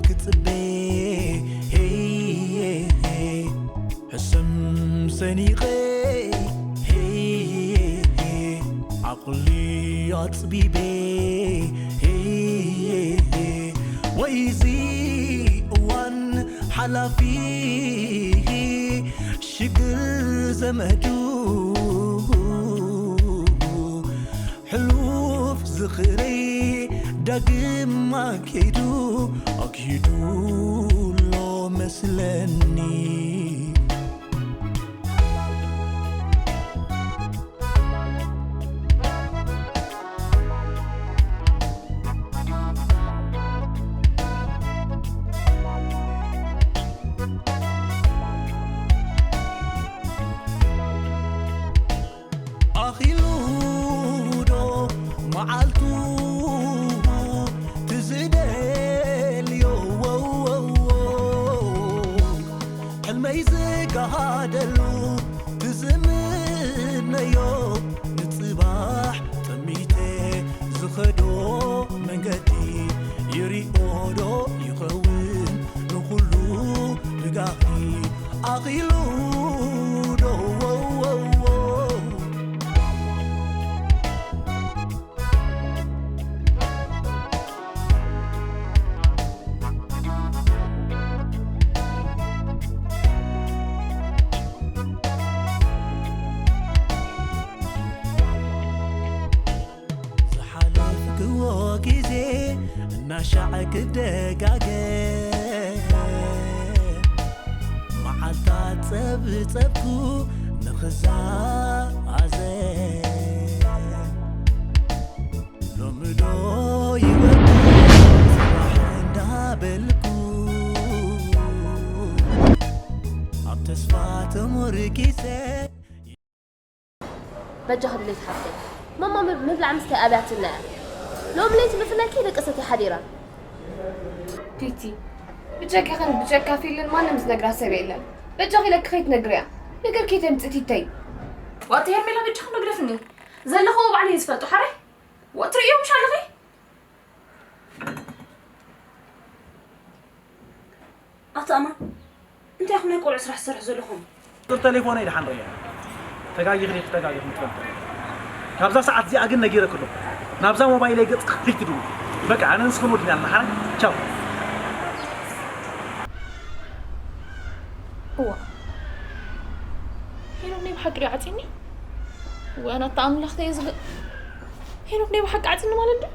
ክጽበ ሄይ ሕስም ሰኒቐ ሄይ ዓቕሊ ኣጽቢበ ሄይ ወይዚ እዋን ሓላፊ ሽግር ዘመዱ ሕሉፍ ዝኽረይ ዳግም ኣንኪዱ ኣግሂዱ ኣሎ መስለኒ። ኣኺሉ ዶ መዓልቱ ትዝደልዮ ሕልመይ ዝጋሃደሉ ትዝምነዮ ንጽባሕ ጠሚተ ዝኸዶ መንገዲ ይሪኦ ዶ ይኸውን ንኹሉ ብጋኺ ኣኺሉ ዶ ዝሓለፍክዎ ግዜ እናሻዕ ክደጋገም መዓልታት ጸብጸብኩ ንኽዛዘም ሎሚ ዶ ይወድእ ጽባሕ እንዳበልኩ ኣብ ተስፋ ተሞርኪሰ በጃኺ ድሌት ሓፍተይ ማማ ምብ- ምብላዕ ምስታይ ኣብያትና እያ። ሎሚ ለይቲ ብፍላይ ከይደቀሰት እያ ሓዲራ። ቲቲ ብጀካኽን ብጀካ ፊልን ማንም ዝነግራ ሰብ የለን። በጃኺ ኢለኪ ከይትነግርያ። ነገር ከይተምጽእ ቲተይ። ዋቲ ሄርሜላ በጃኺ መግደፍኒ። ዘለኽዎ ባዕለይ ዝፈልጦ ሓራይ። ወትሪ እዮም ሻለኺ። ኣቶ ኣማን እንታይ ኢኹም ናይ ቆልዑ ስራሕ ትሰርሑ ዘለኹም? ቁፅሪ ተሌፎነይ ደሓን ርእያ። ተጋጊኺ ዲኺ ተጋጊኽን ትፈልጢ። ካብዛ ሰዓት እዚኣ ግን ነጊረኪ ኣለኹ። ናብዛ ሞባይለይ ገፅኪ ከይትድውሊ። በቃ ኣነ ንስኽን ወዲና ኣለና ሓራይ። ቻው። እዋ ሄኖክ ናይ ብሓቂ ድዩ ዓፂኒ? ወይ ኣነ ኣታ ኣምላኽ ተየ ዝብል ሄኖክ ናይ ብሓቂ ዓፂኒ ማለት ድዩ?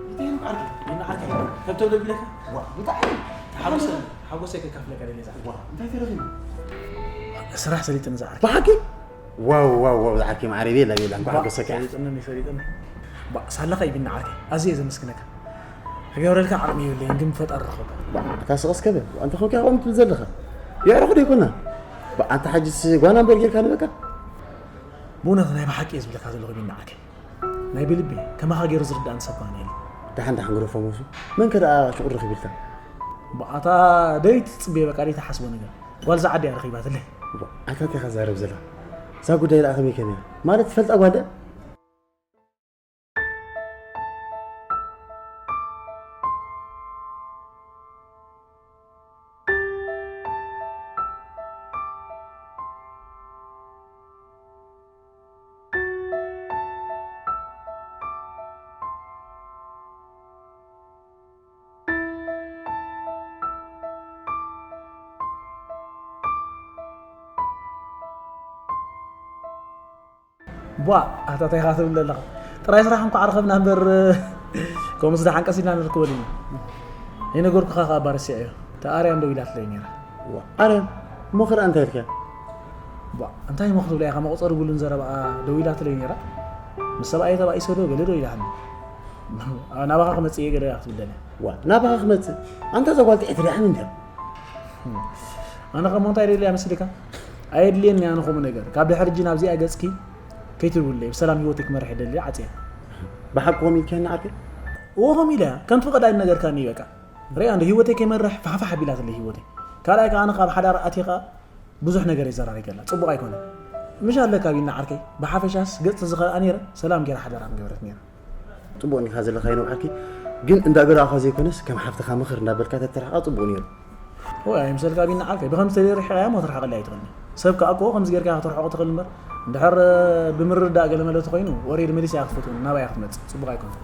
እንታይ ኢሉ ዓርኪ? ይና ዓርኪ። ከብቶ ደቢለካ? ዋ፣ ብጣዕሚ። ሓጎሰ፣ ሓጎሰ ከካፍለካ ደለ ዛ። ዋ፣ እንታይ ተረኺቡ? ስራሕ ሰሊጥኒ ዛ ዓርኪ። ብሓቂ? ዋው፣ ዋው፣ ዋው፣ ዛ ዓርኪ ማዕረ ቤላ፣ ቤላ፣ እንኳዕ ሓጎሰካ። ሰሊጥኒ፣ ሰሊጥኒ። ባ፣ ሳላኻ ይብና ዓርኪ። ኣዝየ ዘመስግነካ። ክገብረልካ ዓቕሚ የብለይን፣ ግን ፈጣሪ ረኸቦ። ባ፣ ኣታ ስቕስ ከበ፣ ኣንተ ኾንካ ከምኡ ትብል ዘለኻ። የዕርኹ ደይኮና። ባ፣ ኣንተ ሓጅስ ጓና እምበር ጌርካ ንበካ? ብእውነት ናይ ብሓቂ እየ ዝብለካ ዘለኹ ቢኒ ዓርከይ። ናይ ብልቢ ከማኻ ገይሩ ዝርድኣኒ ሰብ ከማን የለን። ደሓን ደሓን ግደፎ ሞሱ። መን ከ ደኣ ሽቑር ረኺቡ ኢልካ? ብኣታ ደይትጽበዮ በቃ ደይትሓስቦ ነገር። ጓል ዝዓዲ እያ ረኺባትለይ። ኣታ እንታይ ኢኻ ትዛረብ ዘለኻ? እዛ ጉዳይ ደኣ ከመይ ከመይ እያ? ማለት ትፈልጣ ጓል ድያ? ቧእ ኣታ ታይ ኢኻ ትብል ዘለኻ? ጥራይ ስራሕ እንኳዕ ረኸብና እምበር ከምኡ ዝደሓንቀስ ኢልና ንርከበሉ ኢና። ኣይነገርኩኻ ከኣ ባርሲያ እዩ። እታ ኣርያም ደው ኢላትለይ ነይራ። ዋ፣ ኣርያም፣ እሞ ክርኣ እንታይ ኢልካ? ዋ፣ እንታይ እሞ ክትብላ ኢኻ? መቑጸሪ ብሉን ዘረባኣ ደው ኢላትለይ ነይራ። ምስ ሰብኣየ ተባኢሰ ዶ ገለ ዶ ኢላትኒ። ናባኻ ክመጽእ እየ ገለ ክትብለኒ። ዋ፣ ናባኻ ክመጽእ? ኣንታ እዛ ጓል ጥዕቲ ደሓን እንድያ። ኣነ ከሞ እንታይ ደልያ መስልካ? ኣየድልየኒ ኣነ ከምኡ ነገር። ካብ ድሕሪ ሕጂ ናብዚኣ ገጽኪ ከይትብለይ፣ ብሰላም ህይወተይ ክመርሕ ደልየ ዓጽየ። ብሓቂ ከምኡ ኢልካኒ ዓርከይ? እዎ ከምኡ ኢለ እያ። ከምቲ ብቐዳይ ነገርካኒ እዩ በቃ። ሪኣ እንዶ ህይወተይ ከይመርሕ ፋሕፋሕ ኣቢላትለይ ህይወተይ። ካልኣይ ከኣ ኣነ ካብ ሓዳር ኣትየ ከኣ ብዙሕ ነገር እየ ዘራሪገላ። ጽቡቕ ኣይኮነን። ምሽ ኣለካ ቢና ዓርከይ። ብሓፈሻስ ገጽ ተዝኸልኣ ነይረ ሰላም ገይራ ሓዳራ ምገበረት ነይራ። ጽቡቕ እንዲኻ ዘለኻ ይነውሓልኪ። ግን እንዳገላእኻ ዘይኮነስ ከም ሓፍትኻ ምኽር እንዳበልካ ተትርሕቓ ጽቡቕ ነይሩ። ወይ ኣይምሰልካ ቢና ዓርከይ። ብኸምዚ ተደሪሕኻያ እሞ ትርሕቐለይ ኣይትኽእልን። ሰብ ከኣ እኮ ከምዚ ጌርካ ክትርሕቖ ትኽእል እምበር፣ እንድሕር ብምርድዳእ ገለ መለ ተኾይኑ ወሬ መሊሳ እያ ክትፈትወኒ፣ ናባይ እያ ክትመጽእ። ጽቡቕ ኣይኮነን።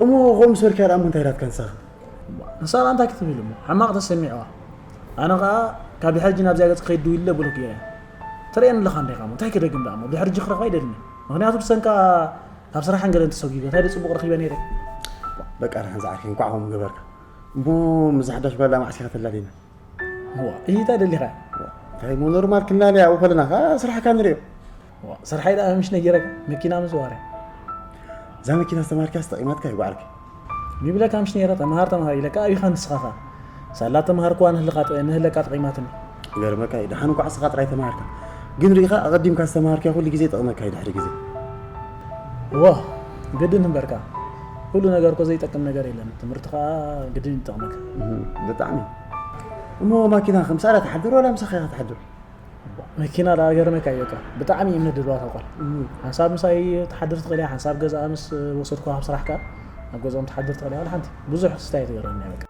እሞ ከምኡ ሰልካ ደኣ እሞ እንታይ ኢላትካ ንሳኻ? ንሳ ደኣ እንታይ ክትብል እሞ? ሕማቕ ተሰሚዕዋ። ኣነ ኸኣ ካብ ድሕሪ ሕጂ ናብዚኣ ገጽ ክኸይድ ድው ኢለ ብሎክ ገይረ። ትርእየኒ ኣለኻ እንዲኻ እሞ እንታይ ክደግም ደኣ እሞ? ድሕሪ ሕጂ ክረኽባ ኣይደልን እየ። ምኽንያቱ ብሰንካ ካብ ስራሕን ገለን ተሰጒገ። እንታይ ድኣ ጽቡቕ ረኺበ ነይረ? በቃ ደሓን ዝዓርከይ፣ እንቋዕ ከምኡ ገበርካ። እሞ ምስ ሓዳሽ ጓል ደኣ መዓስ ኢኻ ተላልየና? እዋ፣ እዚ እንታይ ደሊኻ? እንታይ እሞ ኖርማል ክንላለ ኣብኡ ከለና ከኣ ስራሕካ ንርእዮ። እዋ፣ ስርሓይ ደኣ ምሽ ነጊረካ፣ መኪና ምዝዋር እያ። እዛ መኪና ዝተማሃርካስ ጠቒማትካ እዩ በዓልካ? ይብለካ ምሽ ነይረ፣ ተምሃር ተምሃር ኢለካ ኣቢኻ ንስኻ ኸኣ። ሳላ ተምሃርኩዋ ንህልኻ ጥ-፣ ንህለካ ጠቒማትኒ። ይገርመካ እዩ፣ ደሓን እንኳዕ ንስኻ ጥራይ ተምሃርካ። ግን ርኢኻ ኣቐዲምካ ዝተምሃርካዮ ኩሉ ግዜ ይጠቕመካ እዩ ድሕሪ ግዜ። እዎ፣ ግድን እምበርካ። ኩሉ ነገር እኮ ዘይጠቅም ነገር የለን። ትምህርቲ ኸኣ ግድን ይጠቕመካ። እህ፣ ብጣዕሚ። እሞ ማኪና ከምሳ ኢላ ትሓድር ዋላ ምሳኻ ኢኻ ትሓድር? መኪና ደኣ ገርመካ እዩ በቃ። ብጣዕሚ እምነት ደልዋ እታ ጓል። እህ። ሓንሳብ ምሳይ ትሓድር ትኽእል እያ፣ ሓንሳብ ገዛኣ ምስ ወሰድኩዋ ካብ ስራሕ ከኣ ኣብ ገዛኦም ትሓድር ትኽእል እያ፣ ዋላ ሓንቲ። ብዙሕ ክስታይ ትገርመኒ እያ በቃ።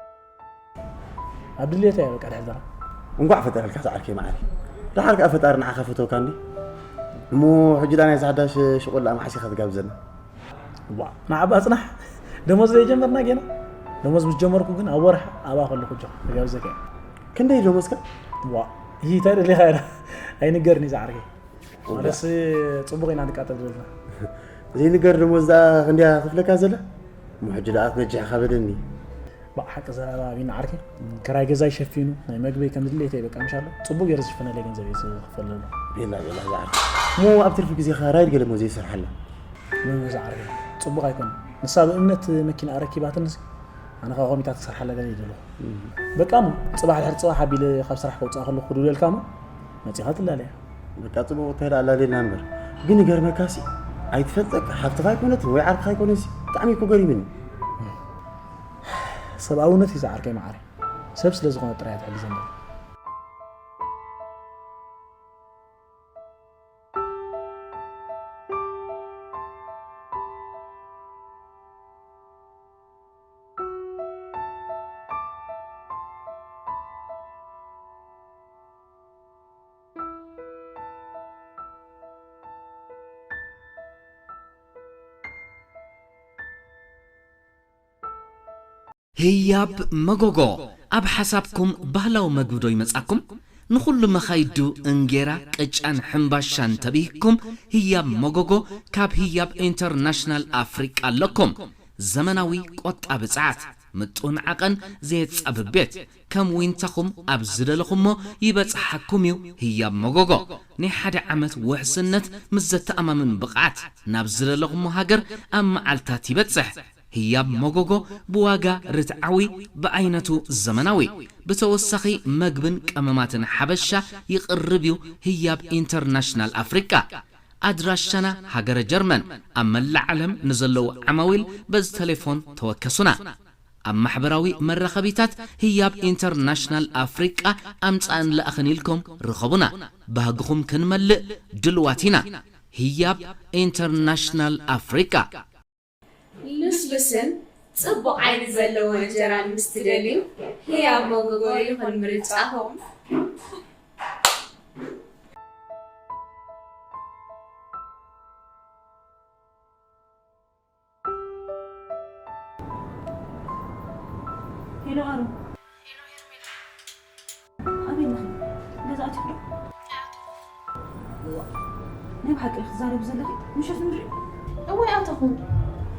ኣብ ድሌታ እያ በቃ ድሕር ዘራ። እንኳዕ ፈጠረልካ ዝዓርከይ መዓረይ። ደሓር ከኣ ፈጣሪ ንዓኻ ፈተወካ እንዲ። እሞ ሕጂ ደኣ ናይዛ ሓዳሽ ሽቁላ መዓስ ኢኻ ትጋብዘና? ዋ፣ ንዓባ ጽናሕ። ደሞዝ ዘይጀመርና ጌና። ደሞዝ ምስ ጀመርኩ ግን ኣብ ወርሒ ኣብኣ ከለኹ ጆ ክጋብዘካ እየ። ክንደይ ደሞዝካ? ዋ፣ ይታይ ደሊኻ ኢላ። ኣይንገርኒ ዝዓርከይ። ዋ። ማለትስ ጽቡቕ ኢና ንቃጠል ዘለና። ዘይንገር ደሞዝ ደኣ ክንደይ ክፍለካ ዘለ? እሞ ሕጂ ደኣ ኣትነጅሕካ በለኒ። ብሓቂ ዘረባ ቢና ዓርከይ፣ ክራይ ገዛይ ሸፊኑ፣ ናይ መግበይ ከም ድሌተይ በቃ ምሻሎ፣ ጽቡቕ ገይሩ ዝሽፈነለይ ገንዘብ እየ ዝኽፈል ዘሎ። ቤላ፣ ቤላ፣ ዝዓርከይ። እሞ ኣብ ትርፊ ግዜኻ ራይድ ገለ እሞ ዘይሰርሓላ? ምን ዝዓርከይ፣ ጽቡቕ ኣይኮነን። ንሳ ብእምነት መኪና ኣረኪባትንስ፣ ኣነ ኸኣ ኮሚታ ትሰርሓላ ገለ ይደለኹ። እም። በቃ እሞ፣ ጽባሕ ድሕሪ ጽባሕ ኣቢለ ካብ ስራሕ ከውጽኣ ከለኹ ክድውለልካ እሞ፣ መጺኻ ትላለያ። በቃ ጽቡቕ እንተይላ ኣላልየልና እምበር። ግን ይገርመካሲ፣ ኣይትፈልጠካ፣ ሓፍትኻ ኣይኮነትን ወይ ዓርክኻ ኣይኮነንሲ፣ ብጣዕሚ እኮ ገሪምኒ። ሰብኣውነት እዩ ዝዓርከይ መዓረይ። ሰብ ስለ ዝኾነ ጥራይ እያ ትሕግዘኒ። ህያብ መጎጎ፣ ኣብ ሓሳብኩም ባህላዊ መግቢ ዶ ይመጻኩም? ንኹሉ መኻይዱ እንጌራ፣ ቅጫን ሕምባሻን ተብሂግኩም፣ ህያብ መጎጎ ካብ ህያብ ኢንተርናሽናል ኣፍሪቃ ኣለኩም። ዘመናዊ ቆጣቢ ጸዓት፣ ምጡን ዓቐን ዘየጻብብ ቤት፣ ከም ዊንታኹም ኣብ ዝደለኹሞ ይበጽሓኩም እዩ ህያብ መጎጎ። ናይ ሓደ ዓመት ውሕስነት ምስ ዘተኣማምን ብቕዓት፣ ናብ ዝደለኹሞ ሃገር ኣብ መዓልታት ይበጽሕ። ህያብ መጎጎ ብዋጋ ርትዓዊ፣ ብዓይነቱ ዘመናዊ፣ ብተወሳኺ መግብን ቀመማትን ሓበሻ ይቕርብ እዩ ህያብ ኢንተርናሽናል ኣፍሪቃ። ኣድራሻና ሃገረ ጀርመን። ኣብ መላእ ዓለም ንዘለዉ ዓማዊል በዚ ቴሌፎን ተወከሱና። ኣብ ማሕበራዊ መራኸቢታት ህያብ ኢንተርናሽናል ኣፍሪቃ ኣምጻእን ለኣኽን ኢልኩም ርኸቡና። ባህግኹም ክንመልእ ድልዋት ኢና። ህያብ ኢንተርናሽናል ኣፍሪቃ። ልስሉስን ጽቡቕ ዓይኒ ዘለዎ እንጀራን ምስ ትደልዩ፣ ህያብ መጎጎ ይኹን ምርጫኹም። ሄሎ ኣሩ። ኣበይ ኣለኺ? ገዛ ኣቲኺ ዶ? እዋ፣ ናይ ብሓቂ ክትዛረቢ ዘለኺ ምሸት ንርኢ? እወ፣ ኣተኹ።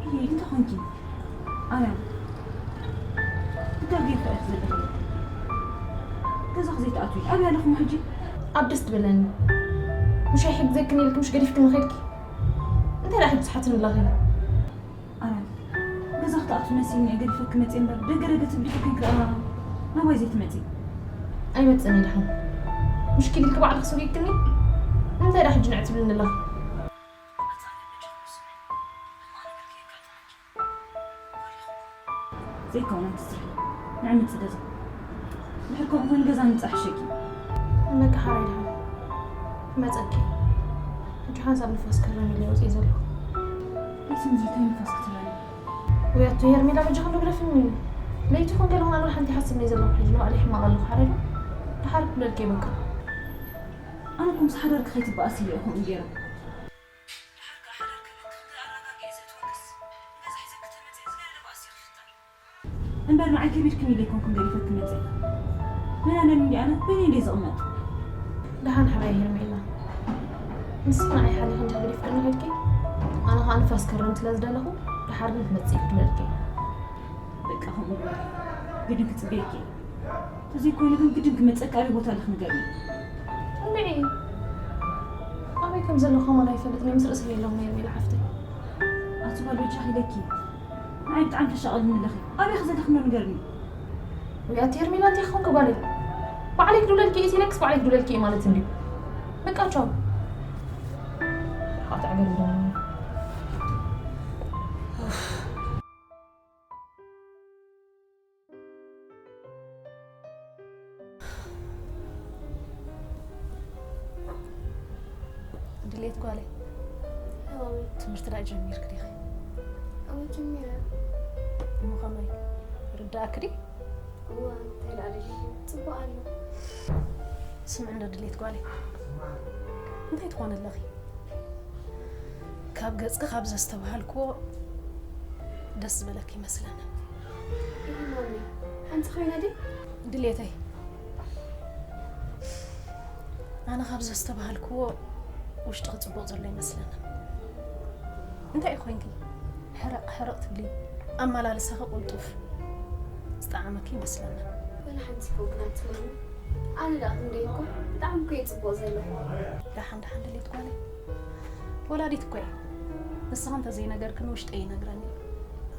እይ፣ እንታይ ኾንኪ? ኣርያም፣ ዳርጋ ይኽእል ዘለኹ። ገዛ ክዘይትኣትዊ። ኣበይ ኣለኹም ሕጂ? ኣብ ደስ ትበለኒ። ምሽ ኣይሕግዘክን ኢልኪ ምሽ ገዲፍክኒ ኸድኪ? እንታይ ደኣ ሕጂ ትሓትኒ ኣለኺ? ኣረ፣ ገዛ ክትኣትዊ መሲልኒ እየ ገዲፈኪ መፅየ እምበር፣ ደገ ደገ ትብሊ ኮንኪ ደኣ ናባይ ዘይትመፂ? ኣይመፅእን እየ ደሓን። ምሽ ኪድ ኢልኪ ባዕልኺ ሰጒግክኒ? እንታይ ደኣ ሕጂ ንዕ ትብልኒ ኣለኺ? ዘይከውን ትስርሒ። ንዕምፅ ገዛ። ድሕር ከምኡ ኮይኑ ገዛ ምፃ ሕሸኪ። በቃ ሓራይ ድሓን ክመፀኪ። ሕጂ ሓንሳብ ንፋስ ክረም ኢለ ወፅእ ዘለኹ። ለይቲ ምዚ እንታይ ንፋስ ክትበኒ? ውያቱ ሄርሜላ በጃ ክንዶ ግደፍኒ። ለይቲ ይኹን ገለ ኹን ኣነ ሓንቲ ሓስብ ናይ ዘለኹ ሕጂ ንባዕለይ ሕማቕ ኣለኹ ሓራይ ዶ? ድሓር ክብለልኪ በቃ። ኣነ እኮ ምስ ሓዳርኪ ከይትበኣሲ ኢለ እየ ከምኡ ገይረ። ድሓር ከኣ ሓዳር ክብለኪ ክንዲ ኣረጋጊኤ ዘእትወክስ፣ ገዛ ሒዘኪ ተመጽየ ዝገደደ ባእሲ ክፍጠር። እምበር ንዓይ ከቢድክኒ ኢለ ኣይኮንኩን ገዲፈኪ መጽየ። መን ኣለኒ እንዲ ኣነ በይነይ እንድየ ዝቕመጥ። ደሓን ሕራይ ሄርሜላ። ንስኺ ንዓይ ሓሊኺ እንድሕር ገዲፍክኒ ከድኪ፣ ኣነ ኸኣ ንፋስ ክረምቲ ስለ ዝደለኹ፣ ደሓር ግን ክትመጽኢ ክድውለልኪ እየ። በቃ ከምኡ ግበሪ። ግድን ክጽበየኪ እየ። ተዘይኮይኑ ግን ግድን ክመጸኪ ኣበይ ቦታ ኣለኺ ንገርኒ። እንድዒ ኣበይ ከም ዘለኹ ከማን ኣይፈልጥን እየ፣ ምስ ርእሰይ የለኹን ሄርሜላ ሓፍተይ። ኣቲ ጓል በጃኺ ኢለኪ። ንዓይ ብጣዕሚ ተሻቕልኒ ኣለኺ። ኣበይ ኢኺ ዘለኺ እሞ ንገርኒ። ውይ ኣቲ ሄርሜላ እንታይ ክኾንኪ ጓለይ? ባዕለይ ክድውለልኪ እየ ኢለክስ ባዕለይ ክድውለልኪ እየ ማለት እንድዩ። በቃ ቻው። ሓንቲ ዓገር እንደሆነ። ድሌት ጓለይ፣ እወ። ትምህርቲ ደኣ ጀሚርኪ ዲኺ? እወ፣ ጀሚረ። እሞ ከመይ? ርዳእኪ ድዩ? እወ፣ እንታይ ደኣ ደሊኺ? ጽቡቕ ኣሎ። ስምዒ እንዶ ድሌት ጓለይ፣ እንታይ ትኾኒ ኣለኺ? ካብ ገጽኪ ካብ ዘስተብሃልክዎ ደስ ዝበለኪ ይመስለኒ። እሂ ማሚ፣ ሓንቲ ኮይና ድዩ? ድሌተይ፣ ኣነ ካብ ዘስተብሃልክዎ ውሽጥኺ ጽቡቕ ዘሎ ይመስለኒ። እንታይ እዩ ኮይንኪ? ሕርቕ ሕርቕ ትብሊ፣ ኣመላልሳኺ ቅልጡፍ፣ ዝጠዓመኪ ይመስለኒ። ወላ ሓንቲ ይኮንክን ኣቲ ማሚ። ኣነ ደኣ ክንደይ እኮ ብጣዕሚ እኮ እየ ጽቡቕ ዘለኹ። ደሓን ደሓን ድሌት ጓለይ፣ ወላዲት እኮ እየ። ንስኺ እንተዘይነገርክኒ ውሽጠይ ይነግረኒ።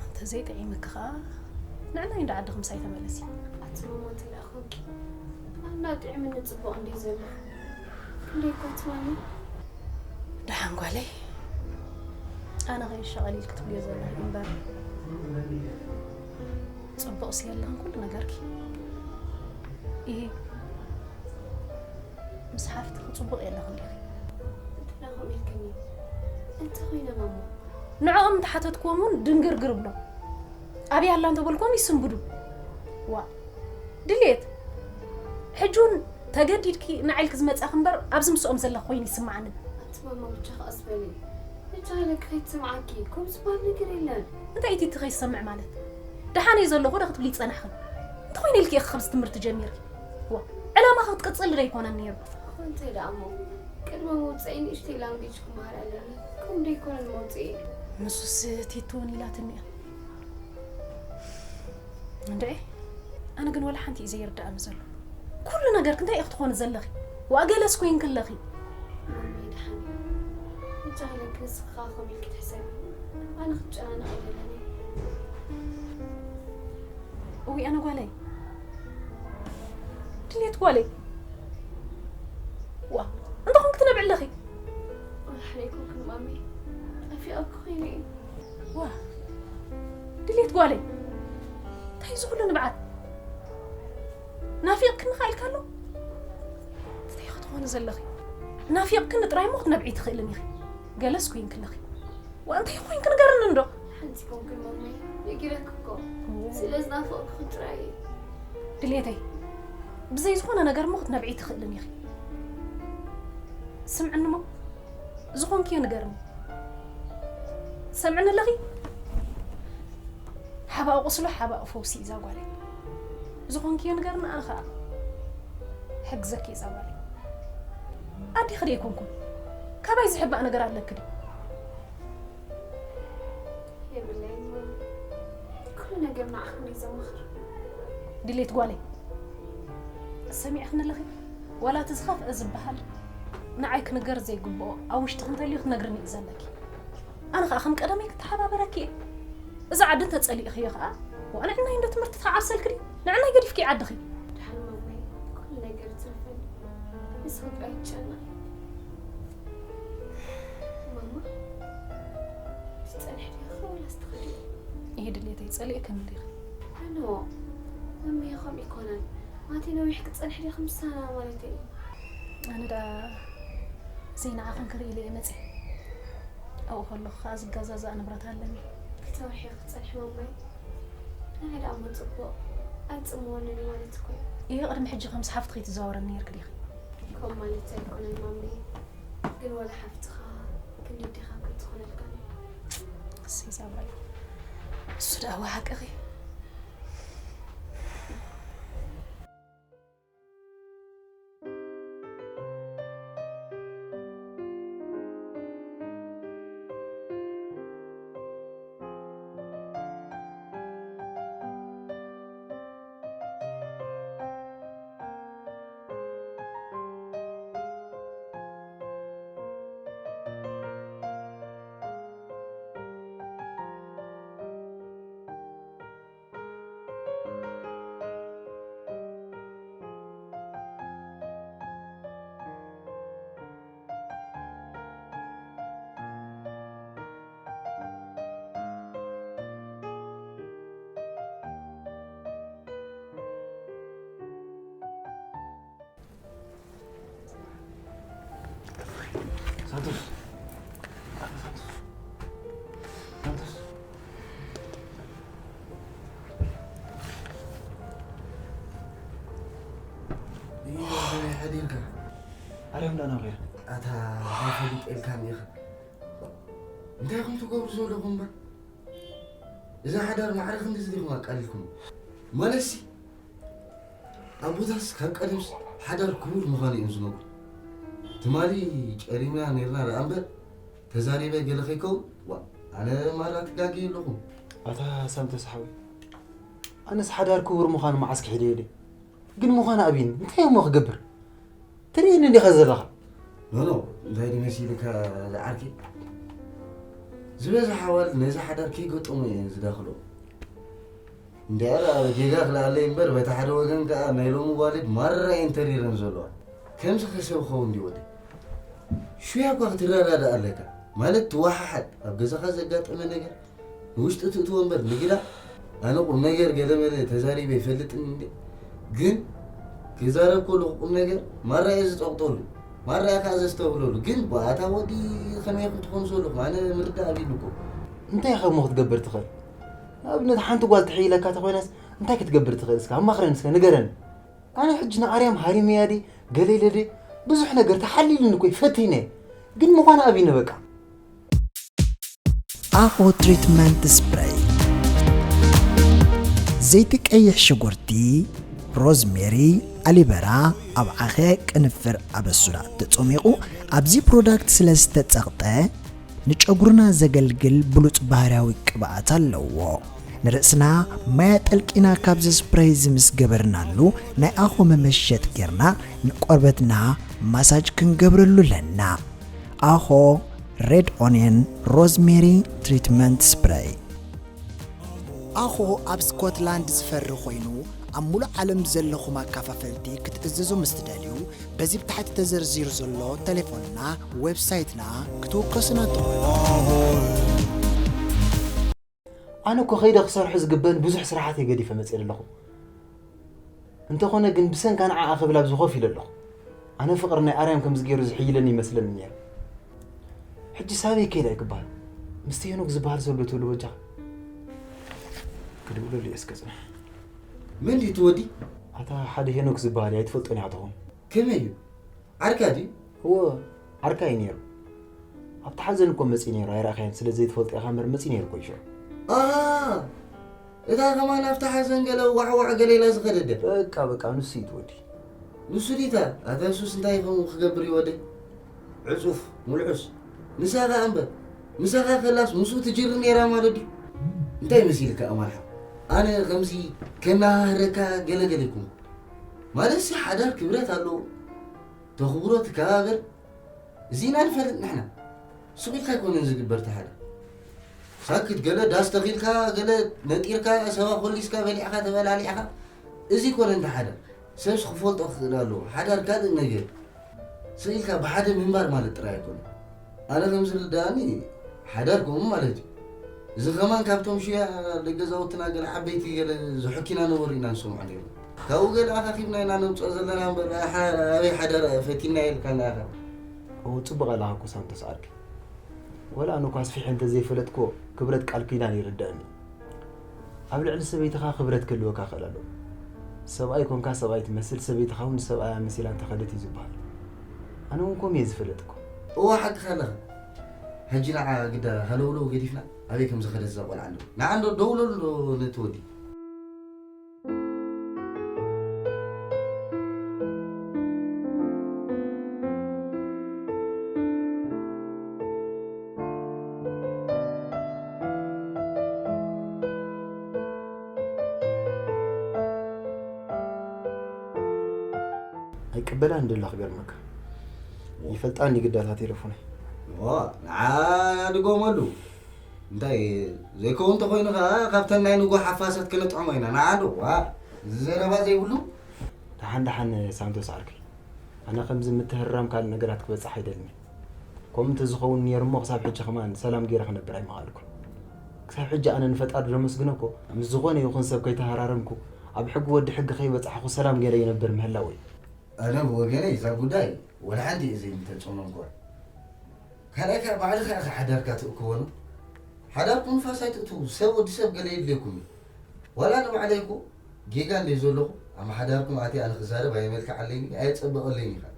እንተዘይጥዒምኪ ከኣ ንዕናይ እንዳ ዓድኺ ምሳይ ተመለሲ። ኣቲ ማማ እንተ ደኣ ኮንኪ፣ ኣና ጥዒምኒ ጽቡቕ እንድዩ ዘሎ። ክንደይ እኮ ኣቲ ማሚ። ደሓን ጓለይ፣ ኣነ ከይሸቐል ኢልኪ ትብልዮ ዘለኺ እምበር፣ ጽቡቕሲ የለኽን ኩሉ ነገርኪ። ኢሂ፣ ምስ ሓፍትኺ ጽቡቕ የለኽን ዲኺ? እንተ ደኣ ከምኡ ኢልክኒ፣ እንተ ኮይነ ማማ። ንዕኦም እንተ ሓተትክዎም እውን ድንግርግር እብሎም። ኣበይ ኣላ እንተ በልክዎም ይስንብዱ። ዋእ፣ ድሌት፣ ሕጂ እውን ተገዲድኪ ንዓይ ኢልኪ ዝመጻኺ እምበር፣ ኣብዚ ምስኦም ዘለኺ ኮይኑ ይስምዓኒ። ኣቲ ማማ ብቻ ከኣ ዝበሊ። ብቻ ኢለኪ ከይትስምዓኪ፣ ከምኡ ዝበሃል ነገር የለን። እንታይ ኢቲ እቲ ከይሰምዕ ማለት? ደሓን እየ ዘለኹ ዶ ክትብሊ ይጸናሕክን? እንተኾይኑ ኢልኪ ኢኺ ከምዚ ትምህርቲ ጀሚርኪ። ዋ፣ ዕላማኺ ክትቅጽሊ ዶ ኣይኮነን ነይሩ? እኮ እንታይ ደኣ እሞ፣ ቅድሚ መውጽኢ ንእሽተይ ላንጉጅ ክመሃር ኣለኒ። ከምኡ ዶ ኣይኮነን መውጽኢ? ንሱስ ቲቶ እውን ኢላትኒ እያ። እንድዒ፣ ኣነ ግን ወላ ሓንቲ እዩ ዘይርድኣኒ ዘሎ። ኩሉ ነገርኪ እንታይ ኢኺ ትኾኒ ዘለኺ? ዋእ ገለስ ኮይንኪ ኣለኺ። ማሚ፣ ደሓን። ብቻ ኢለኪ ንስኺ ከኣ ከምኡ ኢልኪ ትሕሰቢ። ኣነ ክትጨናነቕ ኣይደልን እየ። እውይ፣ ኣነ ጓለይ። ድሌት ጓለይ። ዋ፣ እንታይ ኾንኪ ትነብዒ ኣለኺ? ወላ ሓደ ኣይኮንኩን ማሚ። ናፊቐኪ ኮይነ እየ። ዋ፣ ድሌት ጓለይ። እንታይ እዩ እዚ ኩሉ ንብዓት? ናፊቕክኒ ኸኣ ኢልካ ኣሎ? እንታይ ኢኺ ትኾኒ ዘለኺ? ናፊቕክኒ ጥራይ እሞ ክትነብዒ ኣይትኽእልን ኢኺ። ገለስ ኮይንኪ ኣለኺ። ዋ፣ እንታይ ኮይንኪ ንገርኒ እንዶ? ሓንቲ ኮንኩን ማማይ፣ ነጊረኪ እኮ። እዎ። ስለ ዝናፈቕኩኺ ጥራይ እየ። ድሌተይ፣ ብዘይ ዝኾነ ነገር እሞ ክትነብዒ ትኽእልን ኢኺ። ስምዕኒ እሞ፣ ዝኾንክዮ ንገርኒ። ሰምዕኒ ኣለኺ? ሓባኡ ቁስሉ፣ ሓባኡ ፈውሲ እዩ እዛ ጓለይ። ዝኾንክዮ ንገርኒ፣ ኣነ ኸኣ ሕግዘኪ እዛ ጓለይ። ኣዴኺ ዶ ኣይኮንኩን? ካባይ ዝሕባእ ነገር ኣለኪ ድዩ? የብለይን ማሚ። ኩሉ ነገር ንዓኹም ድዩ ዘማኽር? ድሌት ጓለይ፣ ሰሚዕኽኒ ኣለኺ? ዋላ እቲ ዝኸፍአ ዝበሃል ንዓይ ክንገር ዘይግብኦ ኣብ ውሽጥኺ እንተልዩ ክትነግርኒ እዩ ዘለኪ። ኣነ ኸኣ ከም ቀደመይ ክተሓባበረኪ እየ። እዚ ዓዲ እንተጸሊእኽዮ ኸኣ፣ ዋእ ንዕናይ እንዶ ትምህርቲ ተዓብሰልኪ ድዩ? ንዕናይ ገዲፍኪ ዓድኺ። ደሓን ማማይ፣ ኩሉ ነገር ይትረፈኒ። ንስኺ ጥራይ ኣይትጨነቒ። ማማ፣ ትጸንሒ ዲኺ ወላስ ትኸዲ? ይሄ ድሌተይ ጸሊእክኒ ዲኺ? ኣነ ማማይ ከምኡ ኣይኮነን። ማለተይ ነዊሕ ክትጸንሒ ዲኺ ምሳና ማለተይ እዩ። ኣነ ደኣ ዘይንዓኽን ክርኢ ኢለ እየ መጺአ። ኣብኡ ከለኹ ከኣ ዝገዛዛእ ንብረት ኣለኒ። ክተውሒ ክትጸንሒ ማማይ? ንዓይ ደኣ እሞ ጽቡቕ። ኣይጽምወንን እዩ ማለት እኮ እዩ። ይሄ ቅድሚ ሕጂ ከምዚ ሓፍትኺ ትዘዋወረኒ ነይርኪ ዲኺ? ከምኡ ማለት ኣይኮነን ማማይ። ግን ወላ ሓፍትኻ ክንዲ ኣዴኻ ከይትኾነልካ እያ። እሰይ ዛብራይ። እሱ ደኣ እወ ሓቅኺ። ሳንቶስ። ሳንቶስ። እየ፣ በይ፣ ሓዲርካ። ኣርያም ዳና ኸይር። ኣታ፣ ዘይፈልጥ ኢልካኒ ኢኻ። እንታይ ኢኹም ትገብሩ ዘለኹም እምበር? እዛ ሓዳር ማዕረ ክንድዚ ዲኹም ኣቃሊልኩም? ማለትሲ፣ ኣቦታትስ ካብ ቀደምስ ሓዳር ክቡር ምዃኑ እዮም ዝመክሩ። ትማሊ ጨሪምና ነይርና ደኣ እምበር፣ ተዛሪበ ገለ ከይከውን፣ ዋ፣ ኣነ ማራ ትጋገዩ ኣለኹም። ኣታ ሳንቶስ ሓወይ፣ ኣነስ ሓዳር ክቡር ምዃኑ መዓስ ክሒደዮ ኢለ። ግን ምዃኑ ኣብይኒ፣ እንታይ እሞ ክገብር? ትርእየኒ እንዲኻ ዘለኻ። ኖ፣ ኖ፣ እንታይ ድዩ መሲልካ ዝዓርከይ? ዝበዝሕ ኣዋልድ ነዚ ሓዳር ከይገጠሙ እየን ዝዳኽሎ። እንድያር ኣብ ጌጋ ክልኣለይ እምበር፣ በቲ ሓደ ወገን ከኣ ናይ ሎሚ ኣዋልድ ማራ እየን ተሪረን ዘለዋ። ከምዚ ከ ሰብ ክኸውን ድዩ ወደይ? ሹያ እኳ ክትረዳዳእ ኣለካ። ማለት ትወሓሓድ፣ ኣብ ገዛኻ ዘጋጠመ ነገር ንውሽጢ ትእትዎ እምበር ንግዳ። ኣነ ቁም ነገር ገለመለ ተዛሪበ ይፈልጥን እንዴ? ግን ክዛረብ ከለኹ ቁም ነገር ማራ እየ ዝጠቕጠሉ፣ ማራ እየ ከዓ ዘስተብህለሉ። ግን ባታ ወዲ ከመይ ኢኹም ትኾኑ ዘለኹም? ኣነ ምርዳእ ኣቢሉ እኮ። እንታይ ኢኻ እሞ ክትገብር ትኽእል? ንኣብነት ሓንቲ ጓል ትሕይለካ ተኾይናስ እንታይ ክትገብር ትኽእል? እስከ ኣማኽረኒ፣ እስከ ንገረኒ። ኣነ ሕጂ ንኣርያም ሃሪመያ ድየ ገለ ኢለ ድየ? ብዙሕ ነገር ተሓሊሉኒ እኮ እዩ፣ ፈቲነ። ግን ምዃኑ ኣብይኒ በቃ። ኣኾ ትሪትመንት ስፕሬይ። ዘይቲ ቀይሕ ሽጉርቲ፣ ሮዝሜሪ፣ ኣሊበራ፣ ኣብ ዓኸ፣ ቅንፍር፣ ኣበሱዳ ተጸሚቑ ኣብዚ ፕሮዳክት ስለ ዝተጸቕጠ፣ ንጨጉርና ዘገልግል ብሉጽ ባህርያዊ ቅብኣት ኣለዎ። ንርእስና ማይ ኣጠልቂና ካብዚ ስፕሬይ እዚ ምስ ገበርናሉ፣ ናይ ኣኾ መመሸጥ ጌርና ንቆርበትና ማሳጅ ክንገብረሉ ኣለና። ኣኾ ሬድ ኦንየን ሮዝሜሪ ትሪትመንት ስፕሬይ። ኣኾ ኣብ ስኮትላንድ ዝፈሪ ኮይኑ፣ ኣብ ሙሉእ ዓለም ዘለኹም ኣካፋፈልቲ ክትእዘዙ ምስ ትደልዩ፣ በዚ ብታሕቲ ተዘርዚሩ ዘሎ ተሌፎንና፣ ዌብሳይትና ክትውከሱና ትኽእሉ። ኣነ እኮ ከይደ ክሰርሖ ዝግበን ብዙሕ ስራሓት እየ ገዲፈ መፅእ ኣለኹ። እንተኾነ ግን ብሰንካ ንዓኣ ክብል ኣብዚ ኮፍ ኢለ ኣለኹ። ኣነ ፍቕሪ ናይ ኣርያም ከምዚ ገይሩ ዝሕይለኒ ይመስለኒ ነይሩ። ሕጂ ሳበይ ከይዳ እዩ ክበሃል? ምስቲ ሄኖክ ዝበሃል ሰብ ዶ ትህሉ በጃኻ? ክድውለሉ እየ እስከ ጽናሕ። መን ድዩ እቲ ወዲ? ኣታ ሓደ ሄኖክ ዝበሃል እዩ፣ ኣይትፈልጦን ኢኻ ትኸውን። ከመይ እዩ? ዓርካ ድዩ? እወ፣ ዓርካ እዩ ነይሩ። ኣብቲ ሓዘን እኮ መጺኡ ነይሩ፣ ኣይረኣኻዮን፣ ስለ ዘይትፈልጦ ኢኻ እምበር መጺኡ ነይሩ እኮ እዩ ሽዑ። ኣሃ፣ እታ ከማን ኣብቲ ሓዘን ገለ ዋዕዋዕ ገለ ኢላ ዝኸደት ድያ? በቃ፣ በቃ፣ ንሱ እዩ እቲ ወዲ። ንሱ ዲታ? ኣታ ንሱስ እንታይ ይኸውን ክገብር እዩ ወደይ? ዕጹፍ፣ ሙልዑስ። ንሳ ኸኣ እምበር፣ ምሳኻ ከላስ ምስኡ ትጅሪ ነይራ ማለት ድዩ? እንታይ መሲልካ ኣማልሓ? ኣነ ከምዚ ከናህረካ ገለገለ ይኩን። ማለትሲ ሓዳር ክብረት ኣለዎ። ተኽብሮ ትከባበር። እዚ ኢና ንፈልጥ ንሕና። ሱቕ ኢልካ ኣይኮነን ዝግበር እቲ ሓዳር። ሳክት ገለ ዳስ ተኺልካ፣ ገለ ነጢርካ፣ ሰባ ኮሊስካ፣ በሊዕካ፣ ተበላሊዕካ። እዚ ይኮነን እቲ ሓዳር። ሰብስ ክፈልጦ ክኽእል ኣለዎ። ሓዳር ካልእ ነገር። ስቕ ኢልካ ብሓደ ምንባር ማለት ጥራይ ኣይኮነን። ኣነ ከም ዝርድኣኒ ሓዳር ከምኡ ማለት እዩ። እዚ ከማን ካብቶም ሽያ ደገ ገዛውትና ገለ ዓበይቲ ገለ ዝሕኪና ነበሩ ኢና ንሰምዖ ነይሩ። ካብኡ ገለ ኣኻኺብና ኢና ነምፅኦ ዘለና እምበር፣ ኣበይ ሓዳር ፈቲና ኢልካና ኢኻ። እዎ፣ ፅቡቕ ኣለኻ እኮ ሳንቶስ ዓርከይ። ወላ ኣነ እኳ ኣስፊሐ እንተዘይፈለጥክዎ ክብረት ቃል ኪዳን ይርድኣኒ። ኣብ ልዕሊ ሰበይትኻ ክብረት ክህልወካ ክእል ኣለዎ። ሰብኣይ ኮንካ ሰብኣይ ትመስል፣ ሰበይትኻ እውን ንሰብኣያ መሲላ እንተኸደት እዩ ዝበሃል። ኣነ እውን ከምኡ እየ ዝፈለጥኩ። እወ ሓቅኻ ኣለኻ። ሕጂ ንዓ ግዳ ሃለውለው ገዲፍና ኣበይ ከም ዝኸደት እዛ ቆልዓ እንዶ። ንዓ እንዶ ደውለሉ እንዶ ነቲ ወዲ። ኣይቅበላን ደላ ክገርመካ። ይፈልጣን ይግዳታ ቴሌፎነይ። ዋ፣ ንዓ ድጎመሉ። እንታይ ዘይከውን እንተኾይኑ ኸዓ ካብተን ናይ ንጎ ሓፋሳት ክነጥዕሞ ኢና። ንዓ ዶ፣ ዋ፣ እዚ ዘረባ ዘይብሉ። ደሓን ደሓን ሳንቶስ ዓርከይ። ኣነ ከምዚ ምትህርራም ካልእ ነገራት ክበጽሕ ኣይደልን። ከምኡ እንተዝኸውን ነይሩ እሞ ክሳብ ሕጂ ከማን ሰላም ገይረ ክነብር ኣይምኸኣልኩን። ክሳብ ሕጂ ኣነ ንፈጣሪ ደመስግኖ እኮ ምስ ዝኾነ ይኹን ሰብ ከይተሃራረምኩ ኣብ ሕጊ ወዲ ሕጊ ከይበጻሕኩ ሰላም ገይረ ይነብር ምህላወይ። ኣነ ብወገነይ እዛ ጉዳይ ወላ ሓንቲ እየ ዘይምተጽዕኖ እምበር። ካልኣይ ከኣ ባዕልኻ ኢኻ ሓዳርካ ትእክቦ ነው። ሓዳርኩም ንፋስ ኣይትእትዉ፣ ሰብ ወዲ ሰብ ገለ የድልየኩም እዩ። ዋላ ንባዕለይ እኮ ጌጋ እንድየ ዘለኹ፣ ኣብ ሓዳርኩም ኣትየ ኣነ ክዛረብ ኣየመልክዓለይን እዩ፣ ኣየጸብቐለይን እዩ ከኣ።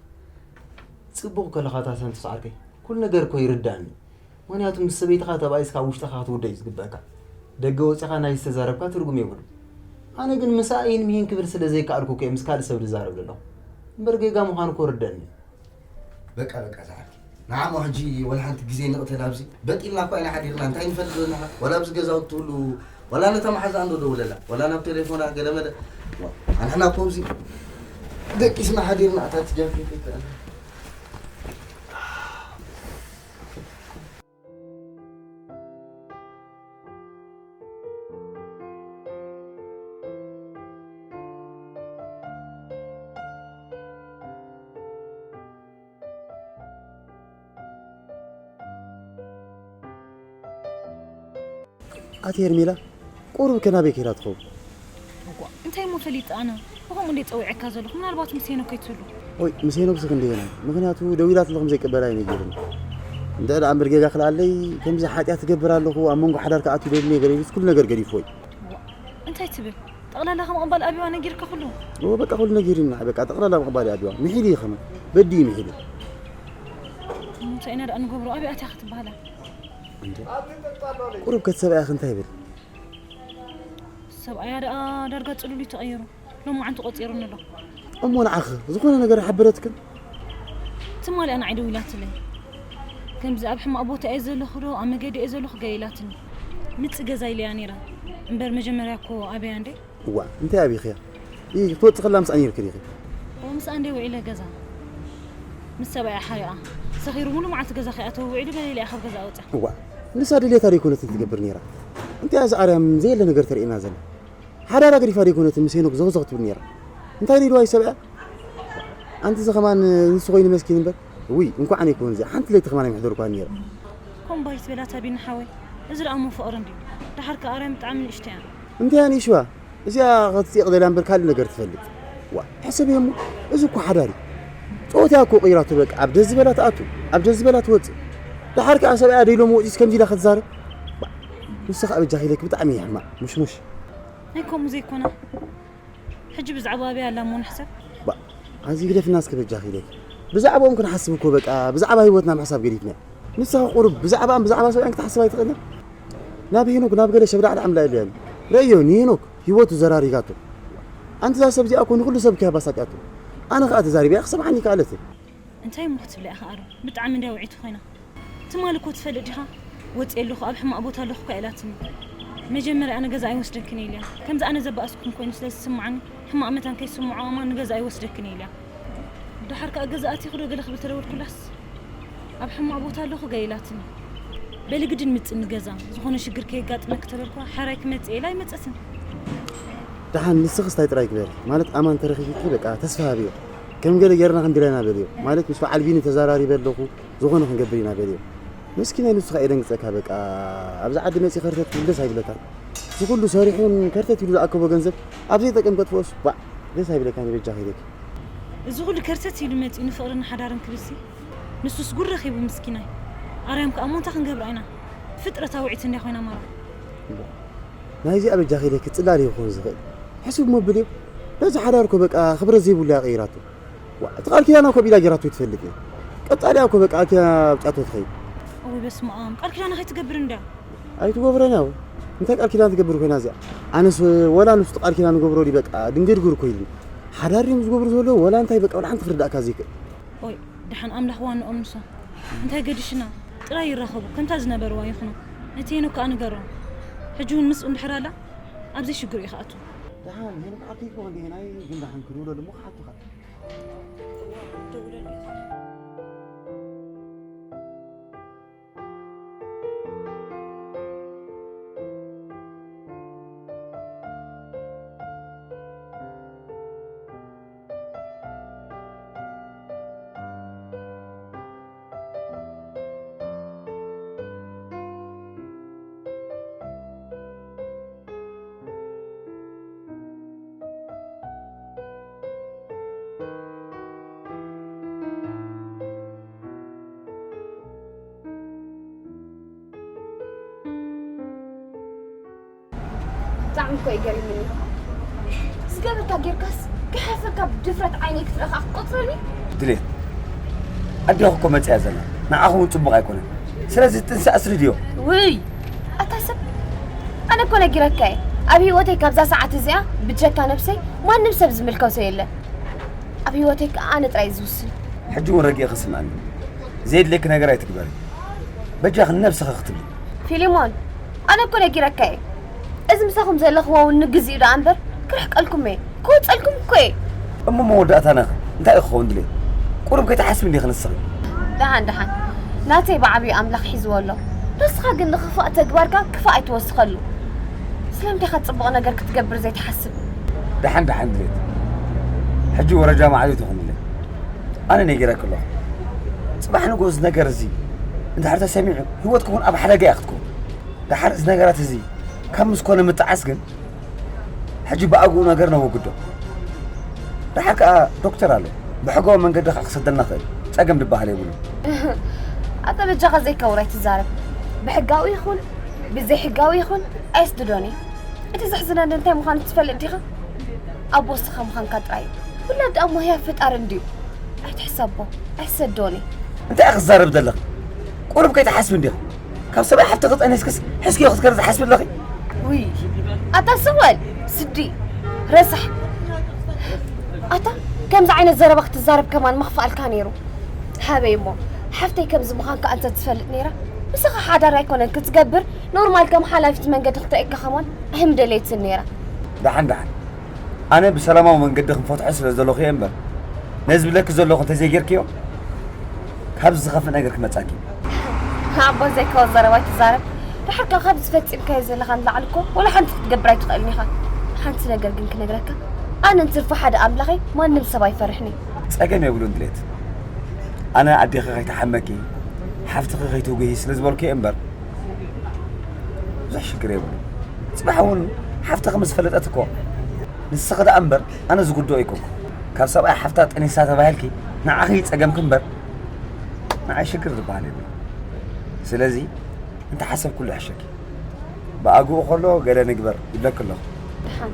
ጽቡቕ ከለኻ እታ ሳንቶስ ዓርከይ፣ ኩሉ ነገር እኮ ይርዳእኒ። ምኽንያቱ ምስ ሰበይትኻ ተባኢስካ ኣብ ውሽጥኻ ክትውደ እዩ ዝግበእካ። ደገ ወጺኻ ናይ ዝተዛረብካ ትርጉም የብሉን። ኣነ ግን ምስኣ ኢሂን ምሂን ክብል ስለ ዘይከኣልኩ እኮ እየ ምስ ካልእ ሰብ ዝዛረብ ዘለኹ። እምበር ጌጋ ምዃኑ እኮ ይርደኣኒ እዩ። በቃ በቃ ዝዓርከይ። ንዓ እሞ ሕጂ ወላ ሓንቲ ግዜ ንቕተል ኣብዚ። በጥ ኢልና እኳ ኢና ሓዲርና፣ እንታይ ንፈልጥ ዘለና? ዋላ ኣብዚ ገዛውቲ ትህሉ፣ ዋላ ነታ መሓዛ እንዶ ደውለላ፣ ዋላ ናብ ቴሌፎና ገለመለ። ዋ፣ ኣንሕና እኮ ኣብዚ ደቂስና ሓዲርና፣ ኣታ ትጃፊ ከይከኣል። ኣቲ ሄርሜላ፣ ቁሩብ ከ ናበይ ከይዳ ትኸውን? እኳ፣ እንታይ እሞ ፈሊጠ ኣነ? ብኸምኡ እንደ ጸዊዐካ ዘለኹ፣ ምናልባት ምስ ሄኖክ ከይትህሉ። ኦይ፣ ምስ ሄኖክስ ክንደየናይ? ምኽንያቱ ደዊላትሉ ከም ዘይቅበላ እዩ ነጊሩኒ። እንተ ደኣ እምበር ጌጋ ክልኣለይ፣ ከምዚ ሓጢኣት እገብር ኣለኹ፣ ኣብ መንጎ ሓዳር ክኣቱ ደልኒ ገለ ኢሉስ ኩሉ ነገር ገዲፍዎ እዩ። ዋ፣ እንታይ ትብል? ጠቕላላ ከም ቅባል ኣብዋ ነጊርካ ኩሉ? ኦ፣ በቃ ኩሉ ነጊሩኒ፣ በቃ ጠቕላላ ከም ቅባል ኣብዋ። ምሒሉ እዩ ከማን። በዲ እዩ ምሒሉ። እንታይ ኢና ደኣ ንገብሮ? ኣበይ ኣትያ ክትበሃላ? እንዴ? ቁሩብ ከት ሰብኣያ እንታይ ይብል? ሰብኣያ ደኣ ዳርጋ ጽሉል እዩ ተቐይሩ። ሎማዓንቲ ቆጺሩኒ ኣሎ። እሞ ንዓኺ ዝኾነ ነገር ሓበረትክን? ትማሊ ንዓይ ደዊላትለይ። ከምዚ ኣብ ሕማቕ ቦታ እየ ዘለኹ ዶ፣ ኣብ መገዲ እየ ዘለኹ ገለ ኢላትኒ። ምጽእ ገዛ ኢለያ ነይረ። እምበር መጀመርያ እኮ ኣብያ እንዴ? እዋ፣ እንታይ ኣቢኽያ? ኢ፣ ክትወጽእ ከላ ምስኣ ነይርኪ ዲኺ? እወ፣ ምስኣ እንዴ ውዒለ ገዛ። ምስ ሰብኣያ ሓሪቓ። ሰኺሩ ሙሉ መዓልቲ ገዛ ከይኣተወ ውዒሉ ገለ ኢለያ ካብ ገዛ ኣውጽያ። እዋ፣ ንሳ ድሌታ ደይኮነትን ትገብር ነይራ። እንታይ እያ እዛ ኣርያም ዘየለ ነገር ተርእየና ዘላ? ሓዳራ ገዲፋ ደይኮነትን ምስ ሄኖክ ዘኽዘኽ ትብል ነይራ። እንታይ ደልዋ እዩ ሰብኣያ? ኣንቲ እዚ ከማን ንሱ ኮይኑ መስኪን እምበር። ውይ፣ እንኳዕ ኣይኮን እዚ ሓንቲ ለይቲ ከማን ኣይምሕደርኳን ነይረ። ኮምባይት በላ ታቢን ሓወይ። እዚ ደኣ እሞ ፍቕሪ እንድዩ። ደሓር ከኣ ኣርያም ብጣዕሚ ንእሽቶ እያ። እንታይ እያ ንእሽዋ? እዚኣ ክትስቕ ደልያ እምበር ካልእ ነገር ትፈልጥ። ዋ፣ ሕሰብዮ እሞ፣ እዚ እኮ ሓዳር እዩ። ጸወታ እኮ ቀይራቶ በቃ። ኣብ ደስ ዝበላ ትኣቱ፣ ኣብ ደስ ዝበላ ትወጽእ። ደሓር ከኣ ሰብኣያ ደይሎሞ ወጺስ ከምዚ ኢላ ክትዛረብ። ዋ፣ ንስኻ በጃኺ ኢለኪ ብጣዕሚ እየ ሕማቕ። ሙሽ ሙሽ። ናይ ከምኡ ዘይኮና። ሕጂ ብዛዕባ ኣበይ ኣላ እሞ ንሕሰብ? ባ፣ ኣዚ ግደፍና እስከ በጃኺ ኢለኪ። ብዛዕባኦም ክንሓስብ እኮ በቃ፣ ብዛዕባ ህይወትና ምሕሳብ ገዲፍና። ንስኻ ቁሩብ ብዛዕባኣን ብዛዕባ ሰብኣያን ክትሓስብ ኣይትኽእልን? ናብ ሄኖክ፣ ናብ ገለ ሸብዳዕዳዕ ምላ ኢሉ ያሉ። ረእዮ፣ ንሄኖክ ህይወቱ ዘራሪጋቶ። ኣንቲ እዛ ሰብ እዚኣ እኮ ንኹሉ ሰብ እኮ ኣባሳጫቶ። ኣነ ከኣ ተዛሪበያ ክሰምዓኒ ከኣለትን። እንታይ እሞ ክትብላ ኢኻ ኣሮን? ብጣዕሚ እንድያ ውዕይቲ ኮይና። ትማሊ እኮ ትፈልጥ ዲኻ? ወጽየ ኣለኹ፣ ኣብ ሕማቕ ቦታ ኣለኹ እኳ ኢላትኒ። መጀመርያ ኣነ ገዛ ኣይወስደክን እየ ኢልያ። ከምዚ ኣነ ዘባእስኩም ኮይኑ ስለ ዝስምዓኒ፣ ሕማቕ መታን ከይስምዖ ኣማን ንገዛ ኣይወስደክን እየ ኢልያ። ደሓር ከኣ ገዛ ኣቲኺ ዶ ገለ ክብል ተደወልኩላስ፣ ኣብ ሕማቕ ቦታ ኣለኹ ገለ ኢላትኒ። በሊ ግድን ምጽእ ንገዛ፣ ዝኾነ ሽግር ከየጋጥመኪ ተበልኩዋ፣ ሕራይ ክመጽእ ኢላ ኣይመጸትን። ደሓን ንስኽስ እንታይ ጥራይ ግበሪ፣ ማለት ኣማን ተረኺብኪ በቃ ተስፋ ሃብዮ። ከም ገለ ጌርና ክንድለና በልዮ፣ ማለት ምስ በዓል ቢኒ ተዘራሪበ ኣለኹ፣ ዝኾነ ክንገብር ኢና በልዮ። መስኪናይ ንሱ ኸኣ የደንግጸካ በቃ። ኣብዚ ዓዲ መጺ ከርተት ትብል ደስ ኣይብለካን። እዚ ኩሉ ሰሪሑን ከርተት ኢሉ ዝኣከቦ ገንዘብ ኣብ ዘይጠቅም ከጥፍኦስ፣ ባዕ፣ ደስ ኣይብለካን በጃኺ ኢለኪ። እዚ ኩሉ ከርተት ኢሉ መጺኡ ንፍቕርን ንሓዳርን ክብልሲ፣ ንሱስ ጉድ ረኺቡ ምስኪናይ። ኣርያም ከኣ እሞ እንታይ ክንገብራ ኢና? ፍጥረታዊ ውዒት እንድያ ኮይና ማራ። ናይዚኣ በጃኺ ኢለኪ ጽላል እዩ ክኾን ዝኽእል። ሕስብ እሞ ብልዮ። ነዚ ሓዳር እኮ በቃ ክብረት ዘይብሉ እያ ቀይራቶ። ዋ፣ እቲ ቃል ኪዳና እኮ ቢላ ጌራቶ ይትፈልጥ እያ። ቀጻሊያ እኮ በቃ ኣኪያ ኣብጫቶ ትኸይድ። እውይ በስመ ኣብ፣ ቃል ኪዳና ከይትገብር እንድያ። ኣይትገብሮን ያው። እንታይ ቃል ኪዳን ትገብር ኮይና እዚኣ? ኣነስ ወላ ንሱ ቃል ኪዳን ንገብሮ ዲ በቃ ድንግርግር እኮ ኢሉ። ሓዳር እዮም ዝገብሩ ዘለዉ ወላ እንታይ በቃ ወላ ሓንቲ ክርዳእካ ዘይክእል። ኦይ፣ ደሓን ኣምላኽ ዋንኦም ንሶም። እንታይ ገዲሽና? ጥራይ ይራኸቡ፣ ከምታ ዝነበርዋ ይኹኑ። ነቲ ሄኖክ ከኣ ንገሮ። ሕጂ እውን ምስኡ እንድሕር ኣላ፣ ኣብዚ ሽግር እዩ ክኣቱ። ደሓን ሄኖክ ዓርከይ እኮ እንዲህ ናይ ግን ደሓን ክድውለሉ እሞ ክሓቱኻ። ብጣዕሚ እኮ እዩ ገሪሙኒ። ዝገበርካ ጌርካስ ክሓፈካ ብድፍረት ዓይነይ ክትረኻ ክትቆጽረኒ? ድሌት፣ ኣዴኹ እኮ መጺኣ ዘላ፣ ንዓኹ እውን ጽቡቕ ኣይኮነን። ስለዚ ጥንሲ ኣስርድዮ። ውይ፣ ኣታ ሰብ፣ ኣነ እኮ ነጊረካ እየ። ኣብ ህይወተይ ካብዛ ሰዓት እዚኣ ብጀካ ነብሰይ ማንም ሰብ ዝምልከቶ የለን። ኣብ ህይወተይ ከኣ ኣነ ጥራይ ዝውስን። ሕጂ እውን ረጊእኺ ስምዕኒ። ዘየድልየኪ ነገር ኣይትግበሪ። በጃኺ ነብስኺ ክትብሊ። ፊሊሞን፣ ኣነ እኮ ነጊረካ እየ። እዚ ምሳኹም ዘለኽዎ እውን ንግዚኡ ደኣ እምበር ክርሕቀልኩም እየ። ክወጸልኩም እኮ እየ። እሞ መወዳእታናኸ እንታይ እዩ ክኸውን ድሌት? ቁሩብ ከይትሓስቢ እንዲኺ ንስኺ። ደሓን ደሓን። ናተይ ብዓብዩ ኣምላኽ ሒዝዎ ኣሎ። ንስኻ ግን ንኽፋእ ተግባርካ ክፋእ ኣይትወስኸሉ። ስለምንታይ ኢኻ ጽቡቕ ነገር ክትገብር ዘይትሓስብ? ደሓን ደሓን ድሌት። ሕጂ ወረጃ መዓልቲ ትኹን ድሌት። ኣነ ነጊረኪ ኣለኹ። ጽባሕ ንግሆ እዚ ነገር እዚ እንድሕር ተሰሚዑ ህይወትኩም እውን ኣብ ሓደጋ እያ ክትከውን። ደሓር እዚ ነገራት እዚ ካብ ምስ ኮነ ምጥዓስ ግን ሕጂ ብኣግኡ ነገር ነወግዶ። ደሓር ከኣ ዶክተር ኣሎ። ብሕጋዊ መንገዲ ከኣ ክሰደልና ክእል። ጸገም ዝበሃል የብሉን። ኣታ በጃኻ ዘይከውር ኣይትዛረብ። ብሕጋዊ ይኹን ብዘይሕጋዊ ይኹን ኣየስድዶን እዩ። እቲ ዘሕዝነኒ እንታይ ምዃኑ ትፈልጥ ዲኻ? ኣቦ እስኻ ምዃንካ ጥራይ እዩ። ውላድ ደኣ እሞ ህያብ ፈጣሪ እንድዩ። ኣይትሕሰቦ፣ ኣይትሰዶን እዩ። እንታይ ኢኺ ክትዛረቢ ዘለኺ? ቁሩብ ከይትሓስቢ እንዲኺ። ካብ ሰብኣይ ሓፍትኺ ጠኒስክስ ሕስኪ ክትከሪ ዝሓስቢ ኣለኺ? ውይ፣ ኣታ ስቕ በል፣ ስዲ፣ ረሳሕ። ኣታ ከምዚ ዓይነት ዘረባ ክትዛረብ ከማን መኽፍኣልካ ነይሩ። ሃበይ እሞ፣ ሓፍተይ ከምዚ ምዃንካ እንተ ትፈልጥ ነይራ፣ ምሳኻ ሓዳር ኣይኮነን ክትገብር፣ ኖርማል ከም ሓላፊት መንገዲ ክተእካ ከማን ኣይምደለየትን ነይራ። ደሓን ደሓን። ኣነ ብሰላማዊ መንገዲ ክንፈትሖ ስለ ዘለኹ እየ እምበር፣ ነዚ ዝብለኪ ዘለኹ እንተዘይጌርክዮ፣ ካብዚ ዝኸፍእ ነገር ክመጻኪ እዩ። ኣቦ ዘይከውን ዘረባ ኣይትዛረብ። ደሓር ካብ ካብዚ ፈጺምካዮ ዘለኻ ንላዕሊ እኮ ወላ ሓንቲ ክትገብር ኣይትኽእልን ኢኻ። ሓንቲ ነገር ግን ክነግረካ፣ ኣነ እንትርፎ ሓደ ኣምላኸይ ማንም ሰብ ኣይፈርሕን እየ። ጸገም የብሉን ድሌት። ኣነ ኣዴኺ ከይትሓመኪ፣ ሓፍትኺ ከይትጉሂ ስለ ዝበልኩ እየ እምበር፣ ብዙሕ ሽግር የብሉን። ጽባሕ እውን ሓፍትኺ ምስ ፈለጠት እኮ ንስኺ ደኣ እምበር ኣነ ዝጉድኦ ኣይኮንኩ። ካብ ሰብኣይ ሓፍታ ጠኒሳ ተባሂልኪ ንዓኺ ጸገምኪ እምበር ንዓይ ሽግር ዝበሃል የብሉን። ስለዚ እንተሓሰብኩሉ ይሕሸኪ። ብኣግኡ ከሎ ገለ ንግበር ይብለኪ ኣለኹ። ደሓን፣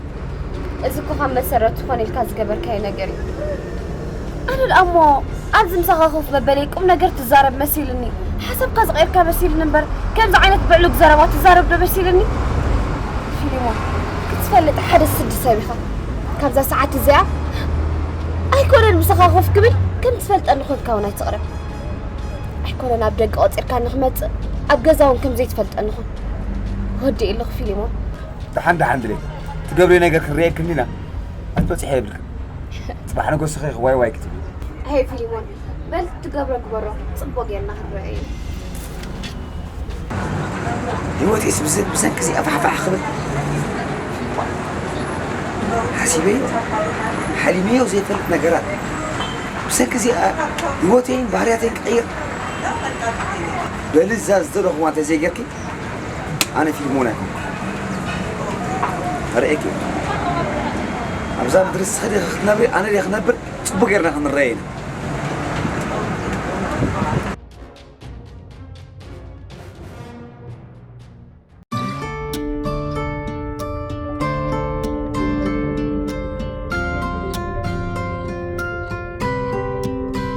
እዚ እኮ ካብ መሰረቱ ኮነ ኢልካ ዝገበርካዮ ነገር እዩ። ኣነ ደኣ እሞ ኣብዚ ምሳኻ ኮፍ መበለይ ቁም ነገር ትዛረብ መሲልኒ፣ ሓሳብካ ዝቐየርካ መሲልኒ እምበር ከምዚ ዓይነት ብዕሉግ ዘረባ ትዛረብ ዶ መሲልኒ? ፊሊሞን፣ ክትፈልጥ ሓደ ስዲ ሰብ ኢኻ። ካብዛ ሰዓት እዚኣ ኣይኮነን ምሳኻ ኮፍ ክብል፣ ከም ትፈልጠኒ ኮንካ እውን ኣይትቕረብ። ኣይኮነን ኣብ ደገ ቆጺርካኒ ክመጽእ፣ ኣብ ገዛ እውን ከም ዘይትፈልጠኒ ኩን። ወዲእ ኣለኹ ፊሊሞን። ደሓን ደሓን ድሌት ትገብሪ ነገር ክንርእየክን ዲና ኣትበጽሐ የብልክን። ጽባሕ ንጎስኺ ዋይ ዋይ ክትብሊ። ኣይ ፊሊሞን፣ በል ትገብሮ ግበሮ፣ ጽቡቕ ጌርና ክንረኣይ ኢና። ህይወቴስ ብሰንኪ እዚኣ ፋሕፋሕ ክብል ሓሲበዮ ሓሊመዮ ዘይፈልጥ ነገራት ብሰንኪ እዚኣ ህይወተይን ባህርያተይን ክቕይር በሊ እዛ ዝተደኹማ እንተዘይጌርኪ ኣነ ፊልሞን ኣይኮንኩ ርእኪ ኣብዛ ምድሪ ስኸ ዲኸ ክትነብሪ ኣነ ዲኸ ክነብር ጽቡቅ ጌርና ክንረአ ኢና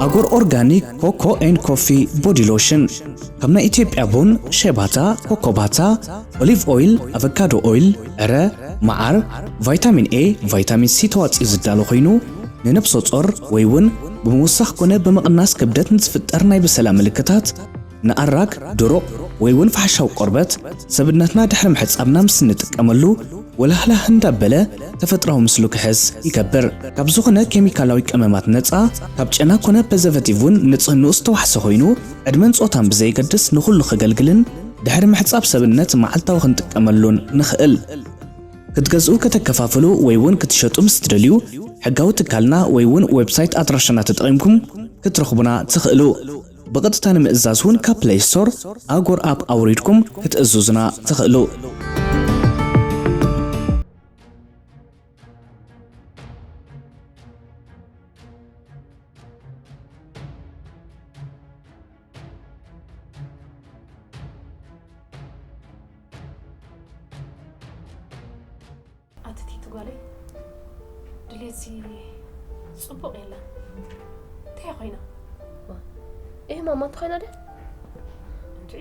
ኣጎር ኦርጋኒክ ኮኮ ኤን ኮፊ ቦዲ ሎሽን ካብ ናይ ኢትዮጵያ ቡን፣ ሸባታ፣ ኮኮባታ፣ ኦሊቭ ኦይል፣ ኣቨካዶ ኦይል፣ ዕረ፣ መዓር፣ ቫይታሚን ኤ፣ ቫይታሚን ሲ ተዋፂኡ ዝዳሎ ኮይኑ ንነብሰ ጾር ወይ እውን ብምውሳኽ ኮነ ብምቕናስ ክብደት ንዝፍጠር ናይ ብሰላ ምልክታት ንኣራግ፣ ድሩቕ ወይ እውን ፋሕሻዊ ቆርበት ሰብነትና ድሕሪ ምሕጻብና ምስ እንጥቀመሉ ወላህላህ እንዳበለ ተፈጥራዊ ምስሉ ክሕዝ ይገብር። ካብ ዝኾነ ኬሚካላዊ ቀመማት ነጻ፣ ካብ ጨና ኮነ ፐዘቨቲቭ እውን ንጽህንኡ ዝተዋሕሰ ኮይኑ ዕድመን ጾታን ብዘየገድስ ንኹሉ ከገልግልን ድሕሪ ምሕጻብ ሰብነት መዓልታዊ ክንጥቀመሉን ንኽእል። ክትገዝኡ ከተከፋፍሉ ወይ እውን ክትሸጡ ምስ ትደልዩ ሕጋዊ ትካልና ወይ እውን ዌብሳይት ኣድራሻና ተጠቒምኩም ክትረኽቡና ትኽእሉ። ብቐጥታ ንምእዛዝ እውን ካብ ፕለይ ስቶር ኣጎር ኣፕ ኣውሪድኩም ክትእዝዙና ትኽእሉ። ኣትቲቲ ጓለይ ድሌትሲ ጽቡቕ የለን እንታይ ኮይና እህ ማማ እንተ ኮይና ደ እንጂ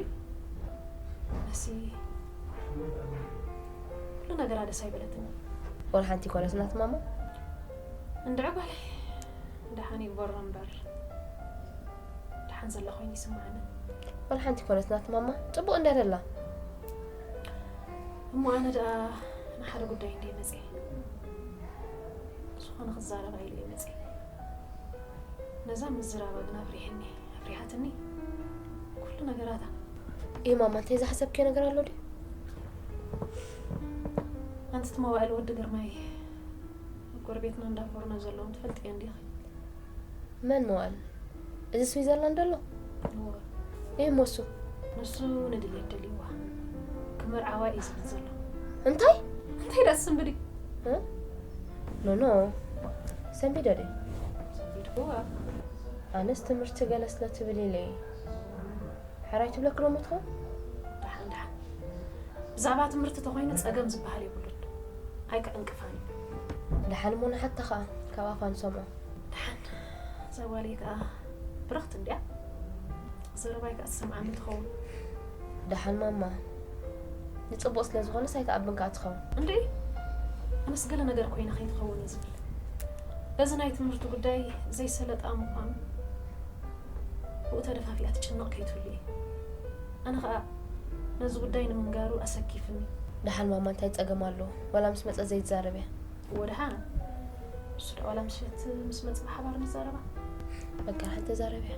መሲ ኩሉ ነገራ ደስ ኣይበለትኒ ወላ ሓንቲ ኮነት ናት ማማ እንድዒ ጓለይ ደሓን ይግበሮ እምበር ደሓን ዘላ ኮይኑ ይስምዓኒ ወላ ሓንቲ ኮነት ናት ማማ ጽቡቕ እንድያ ደላ እሞ ኣነ ደኣ ንሓደ ጉዳይ እንድየ መፅየ ዝኾነ ክዛረባ ኢለ እየ መፅየ ነዛ ምዝራባ ግን ኣፍሪሐኒ ኣፍሪሓትኒ ኩሉ ነገራታ እ ማማ እንታይ ዝሓሰብክዮ ነገር ኣሎ ድዩ ኣንቲ እቲ መዋእል ወዲ ግርማይ ኣብ ጎረቤትና እንዳፈሩና ዘለዎም ትፈልጥዮ እንዲኺ መን መዋእል እዚ ስዊዘርላንድ ኣሎ እወ ይህ ሞሱ ንሱ ንድሌት ደልይዋ ክምርዓዋ እዩ ዝብል ዘሎ እንታይ እንታይ ደስ ስንብዲ ኖ ኖ ሰንቢደ ድዩ ሰንቢድክዋ ኣነስ ትምህርቲ ገለ ስለ ትብል ኢለ ሕራይ ትብለክ ዶ ሞ ትኸውን ደሓን ደሓን ብዛዕባ ትምህርቲ ተኾይኑ ጸገም ዝበሃል የብሉን ኣይክዕንቅፋን እዩ ደሓን እሞ ንሓታ ኸዓ ካብ ኣፋ ንሰምዖ ደሓን እዛ ጓለይ ከዓ ብርኽቲ እንድያ ዘረባይ ከዓ ትሰምዓኒ ትኸውን ደሓን ማማ ንፅቡቕ ስለ ዝኾነስ ኣይትኣብን ከዓ ትኸውን እንድዒ ኣነስ ገለ ነገር ኮይና ከይትኸውን እየ ዝብል በዚ ናይ ትምህርቲ ጉዳይ ዘይሰለጣ ምዃኑ ብኡ ተደፋፊኣ ትጭነቕ ከይትህሉ እየ ኣነ ኸዓ ነዚ ጉዳይ ንምንጋሩ ኣሰኪፍኒ ደሓን ማማ እንታይ ፀገም ኣለዎ ዋላ ምስ መፀ ዘይትዛረብ እያ እወ ደሓን እሱ ደኣ ዋላ ምሸት ምስ መፀ ብሓባር ንዛረባ በቃ ደሓን ተዛረብያ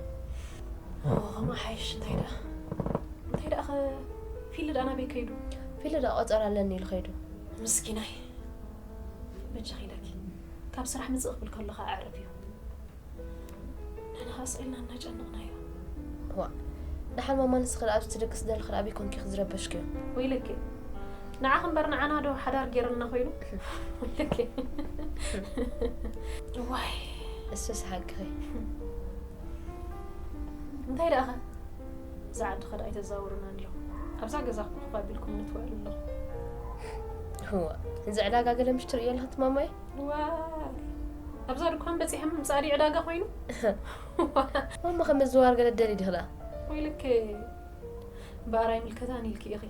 ከምኡ ሓይሽ እንታይ ደኣ እንታይ ደኣ ኸ ፊሊ ደኣ ናበይ ከይዱ ፊሊ ደኣ ቆፀራ ኣለኒ ኢሉ ከይዱ ምስኪናይ በጃኺ ኢለኪ ካብ ስራሕ ምፅእ ክብል ከሎ ኸዓ ኣዕርፍዮ ንሕና ኸዓ ስቕ ኢልና እናጨነቕናዮ ዋእ ደሓን ማማ ንስኺ ደኣ ኣብዚ ትድቅሲ ዘለኺ ደኣ ኣበይ ኮንኪ ኢኺ ዝረበሽክዮ ወይለኪ ንዓኺ እምበር ንዓና ዶ ሓዳር ገይረልና ኮይኑ ወይለኪ ዋይ እሱስ ሓቅኺ እንታይ ደኣ ኸ እዛ ዓዲ ኸ ደኣ ኣይተዛውሩና ኣሎ ኣብዛ ገዛ ኮፍ ኣቢልኩም ንትውዕሉ ኣለኹ እዋ እዚ ዕዳጋ ገለ ምሽ ትርእዮ ኣለኺ ትማማየ ዋይ ኣብዛ ድኳን በፂሐ ምምፃእ ድዩ ዕዳጋ ኮይኑ ማማ ከም ምዝዋር ገለ ደሊ ዲኺ ደኣ ወይልክ እምበኣር ኣይምልከታን ኢልኪ ኢኺ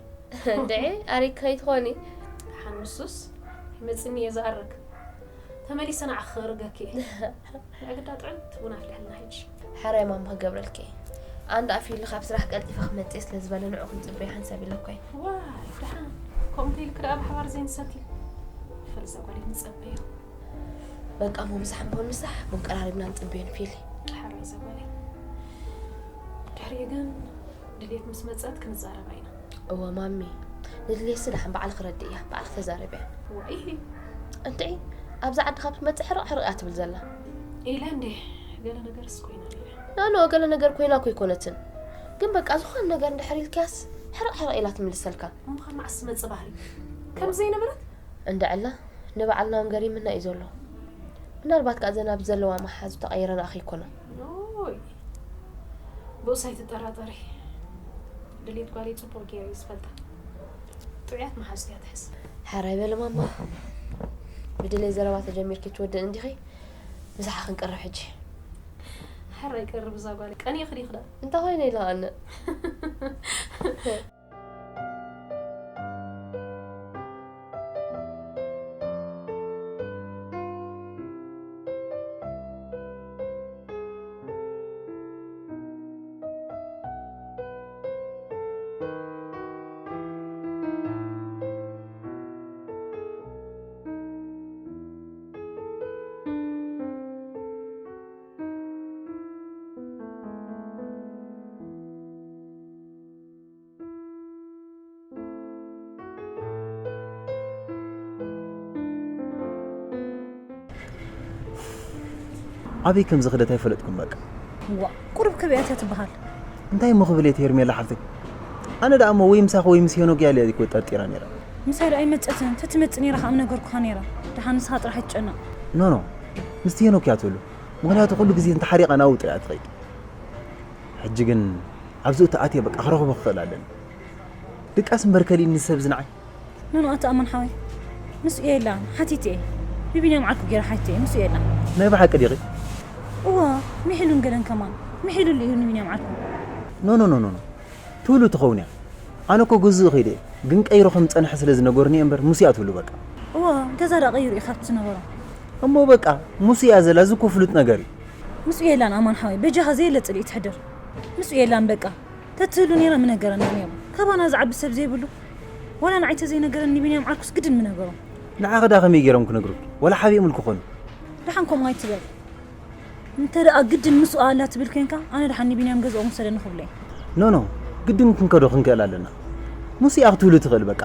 እንድዒ ኣሪክ ከይትኾኒ ሓንሱስ መፅኒ እየ ዝኣርግ ተመሊሰ ንዓኺ ክእርገኪ እየ ንዕግዳ ጥዕምቲ ቡን ኣፍልሕልና ሕጂ ሓራይ ማማ ክገብረልኪ እየ ኣንዳ ኣፊሉ ካብ ስራሕ ቀልጢፈ ክመፅእ ስለ ዝበለ ንዑ ክንፅበዮ ሓንሳብ ኢለኳ እየ ዋይ ደሓን ከምኡ ኢልክ ደኣ ብሓባር ዘይንሰቲ። ፈል እዛ ጓለይ ንጸበዮ። በቃ እሞ ምሳሕ እንበል ምሳሕ፣ ቡን ቀራሪብና ንጽበዮ ንፊሊ። ሓራይ እዛ ጓለይ። ድሕሪኡ ግን ድሌት ምስ መጸት ክንዛረባ ኢና። እወ ማሚ፣ ንድሌትሲ ደሓን ባዕልኺ ረድእያ፣ ባዕልኺ ተዛረብያ። ዋይ። እንትዒ፣ ኣብዛ ዓዲ ካብ ትመጽእ ሕርቕ ሕርቕ እያ ትብል ዘላ። ኢለ እንዴ፣ ገለ ነገርስ ኮይና ኢለ። ናኖ፣ ገለ ነገር ኮይና እኮ ኣይኮነትን። ግን በቃ ዝኾነ ነገር እንድሕር ኢልክያስ ሕርቕ ሕርቕ ኢላ ትምልሰልካ። እሞ ካብ መዓስ ዝመጽእ ባህሪ? ከም ዘይነበረት? እንድዕላ፣ ንባዕልና እውን ገሪምና እዩ ዘሎ። ምናልባት ከኣ እዘን ኣብዚ ዘለዋ መሓዙ ተቐይረንኣ ከይኮና። ኦይ፣ ብኡስ ኣይትጠራጠሪ። ድሌት ጓለይ ጽቡቕ ገይረ እየ ዝፈልጣ። ጥዑያት መሓዙት እያ ትሕዝ። ሕራይ በሊ ማማ። ብድሌት ዘረባ ተጀሚርኪ ትወድእ እንዲኺ። ምሳሓ ክንቀርብ ሕጂ። ሕራይ ቀርብ እዛ ጓለይ። ቀኒእኺ ዲኺ ደኣ? እንታይ ኮይነ ኢለ ኣነ? ኣበይ ከም ዝኸደት ኣይፈለጥኩን በቃ። እዋ፣ ቁሩብ ከበይ ኣትያ ትበሃል? እንታይ እሞ ክብል እየ ሄርሜላ ሓፍተይ? ኣነ ደኣ እሞ ወይ ምሳኺ ወይ ምስ ሄኖክ እያ ኢለ እኮ ጠርጢራ ነይረ። ምሳይ ደኣ ኣይመጸትን፣ ተትመጽእ ነይራ ከኣ ምነገርኩኻ ነይረ። ደሓን ንስኻ ጥራሕ ኣይትጨነቕ። ኖ፣ ኖ፣ ምስቲ ሄኖክ እያ ትህሉ። ምኽንያቱ ኩሉ ግዜ እንተሓሪቓ ናብኡ ጥራይ እያ ትኸይድ። ሕጂ ግን ኣብዚ እተኣትየ በቃ ክረኽቦ ክኽእል ኣለኒ። ድቃስ እምበር ከሊእኒ ሰብ ዝንዓይ። ኖኖ፣ ኣታ ኣማን ሓወይ፣ ምስኡ የላን፣ ሓቲተ እየ። ብቢንያም ዓርኩ ገይረ ሓቲተ እየ፣ ምስኡ የላን። ናይ ብሓቂ ዲኺ? እዋ፣ ምሒሉን ገለን ከማን። ምሒሉሉ እዩ ንቢንያም ዓርኩ። ኖ፣ ኖ፣ ኖ፣ ኖ፣ ኖ። ትህሉ ትኸውን እያ። ኣነ እኮ ገዝኡ ከይደ እየ፣ ግን ቀይሩ ከም ዝጸንሐ ስለ ዝነገሩኒ እየ እምበር፣ ምስኡ እያ ትህሉ በቃ። እዋ፣ ገዛ ደኣ ቀይሩ እዩ ካብቲ ዝነበሮ። እሞ በቃ፣ ምስኡ እያ ዘላ፣ እዚ እኮ ፍሉጥ ነገር እዩ። ምስኡ የላን ኣማን ሓወይ፣ በጃኻ ዘየለ ጽልኢ ትሕድር። ምስኡ የላን በቃ። ተትህሉ ነይራ ምነገረና ነይሩ። ካባና ዝዓቢ ሰብ ዘይብሉ። ዋላ ንዓይ ተዘይነገረኒ ንቢንያም ዓርኩስ ግድን ምነገሮ። ንዓኺ ደኣ ከመይ ገይሮም ክነግሩኪ? ዋላ ሓቢኦምልኪ ኮኑ። ደሓን ከምኡ ኣይትበል። እንተ ደኣ ግድን ምስኡ ኣላ ትብል ኮንካ፣ ኣነ ደሓን ንቢንያም ገዝኦም ውሰደኒ ክብሎ እየ። ኖ፣ ኖ፣ ግድን ክንከዶ ክንክእል ኣለና። ምስኡ እያ ክትህሉ ትኽእል በቃ።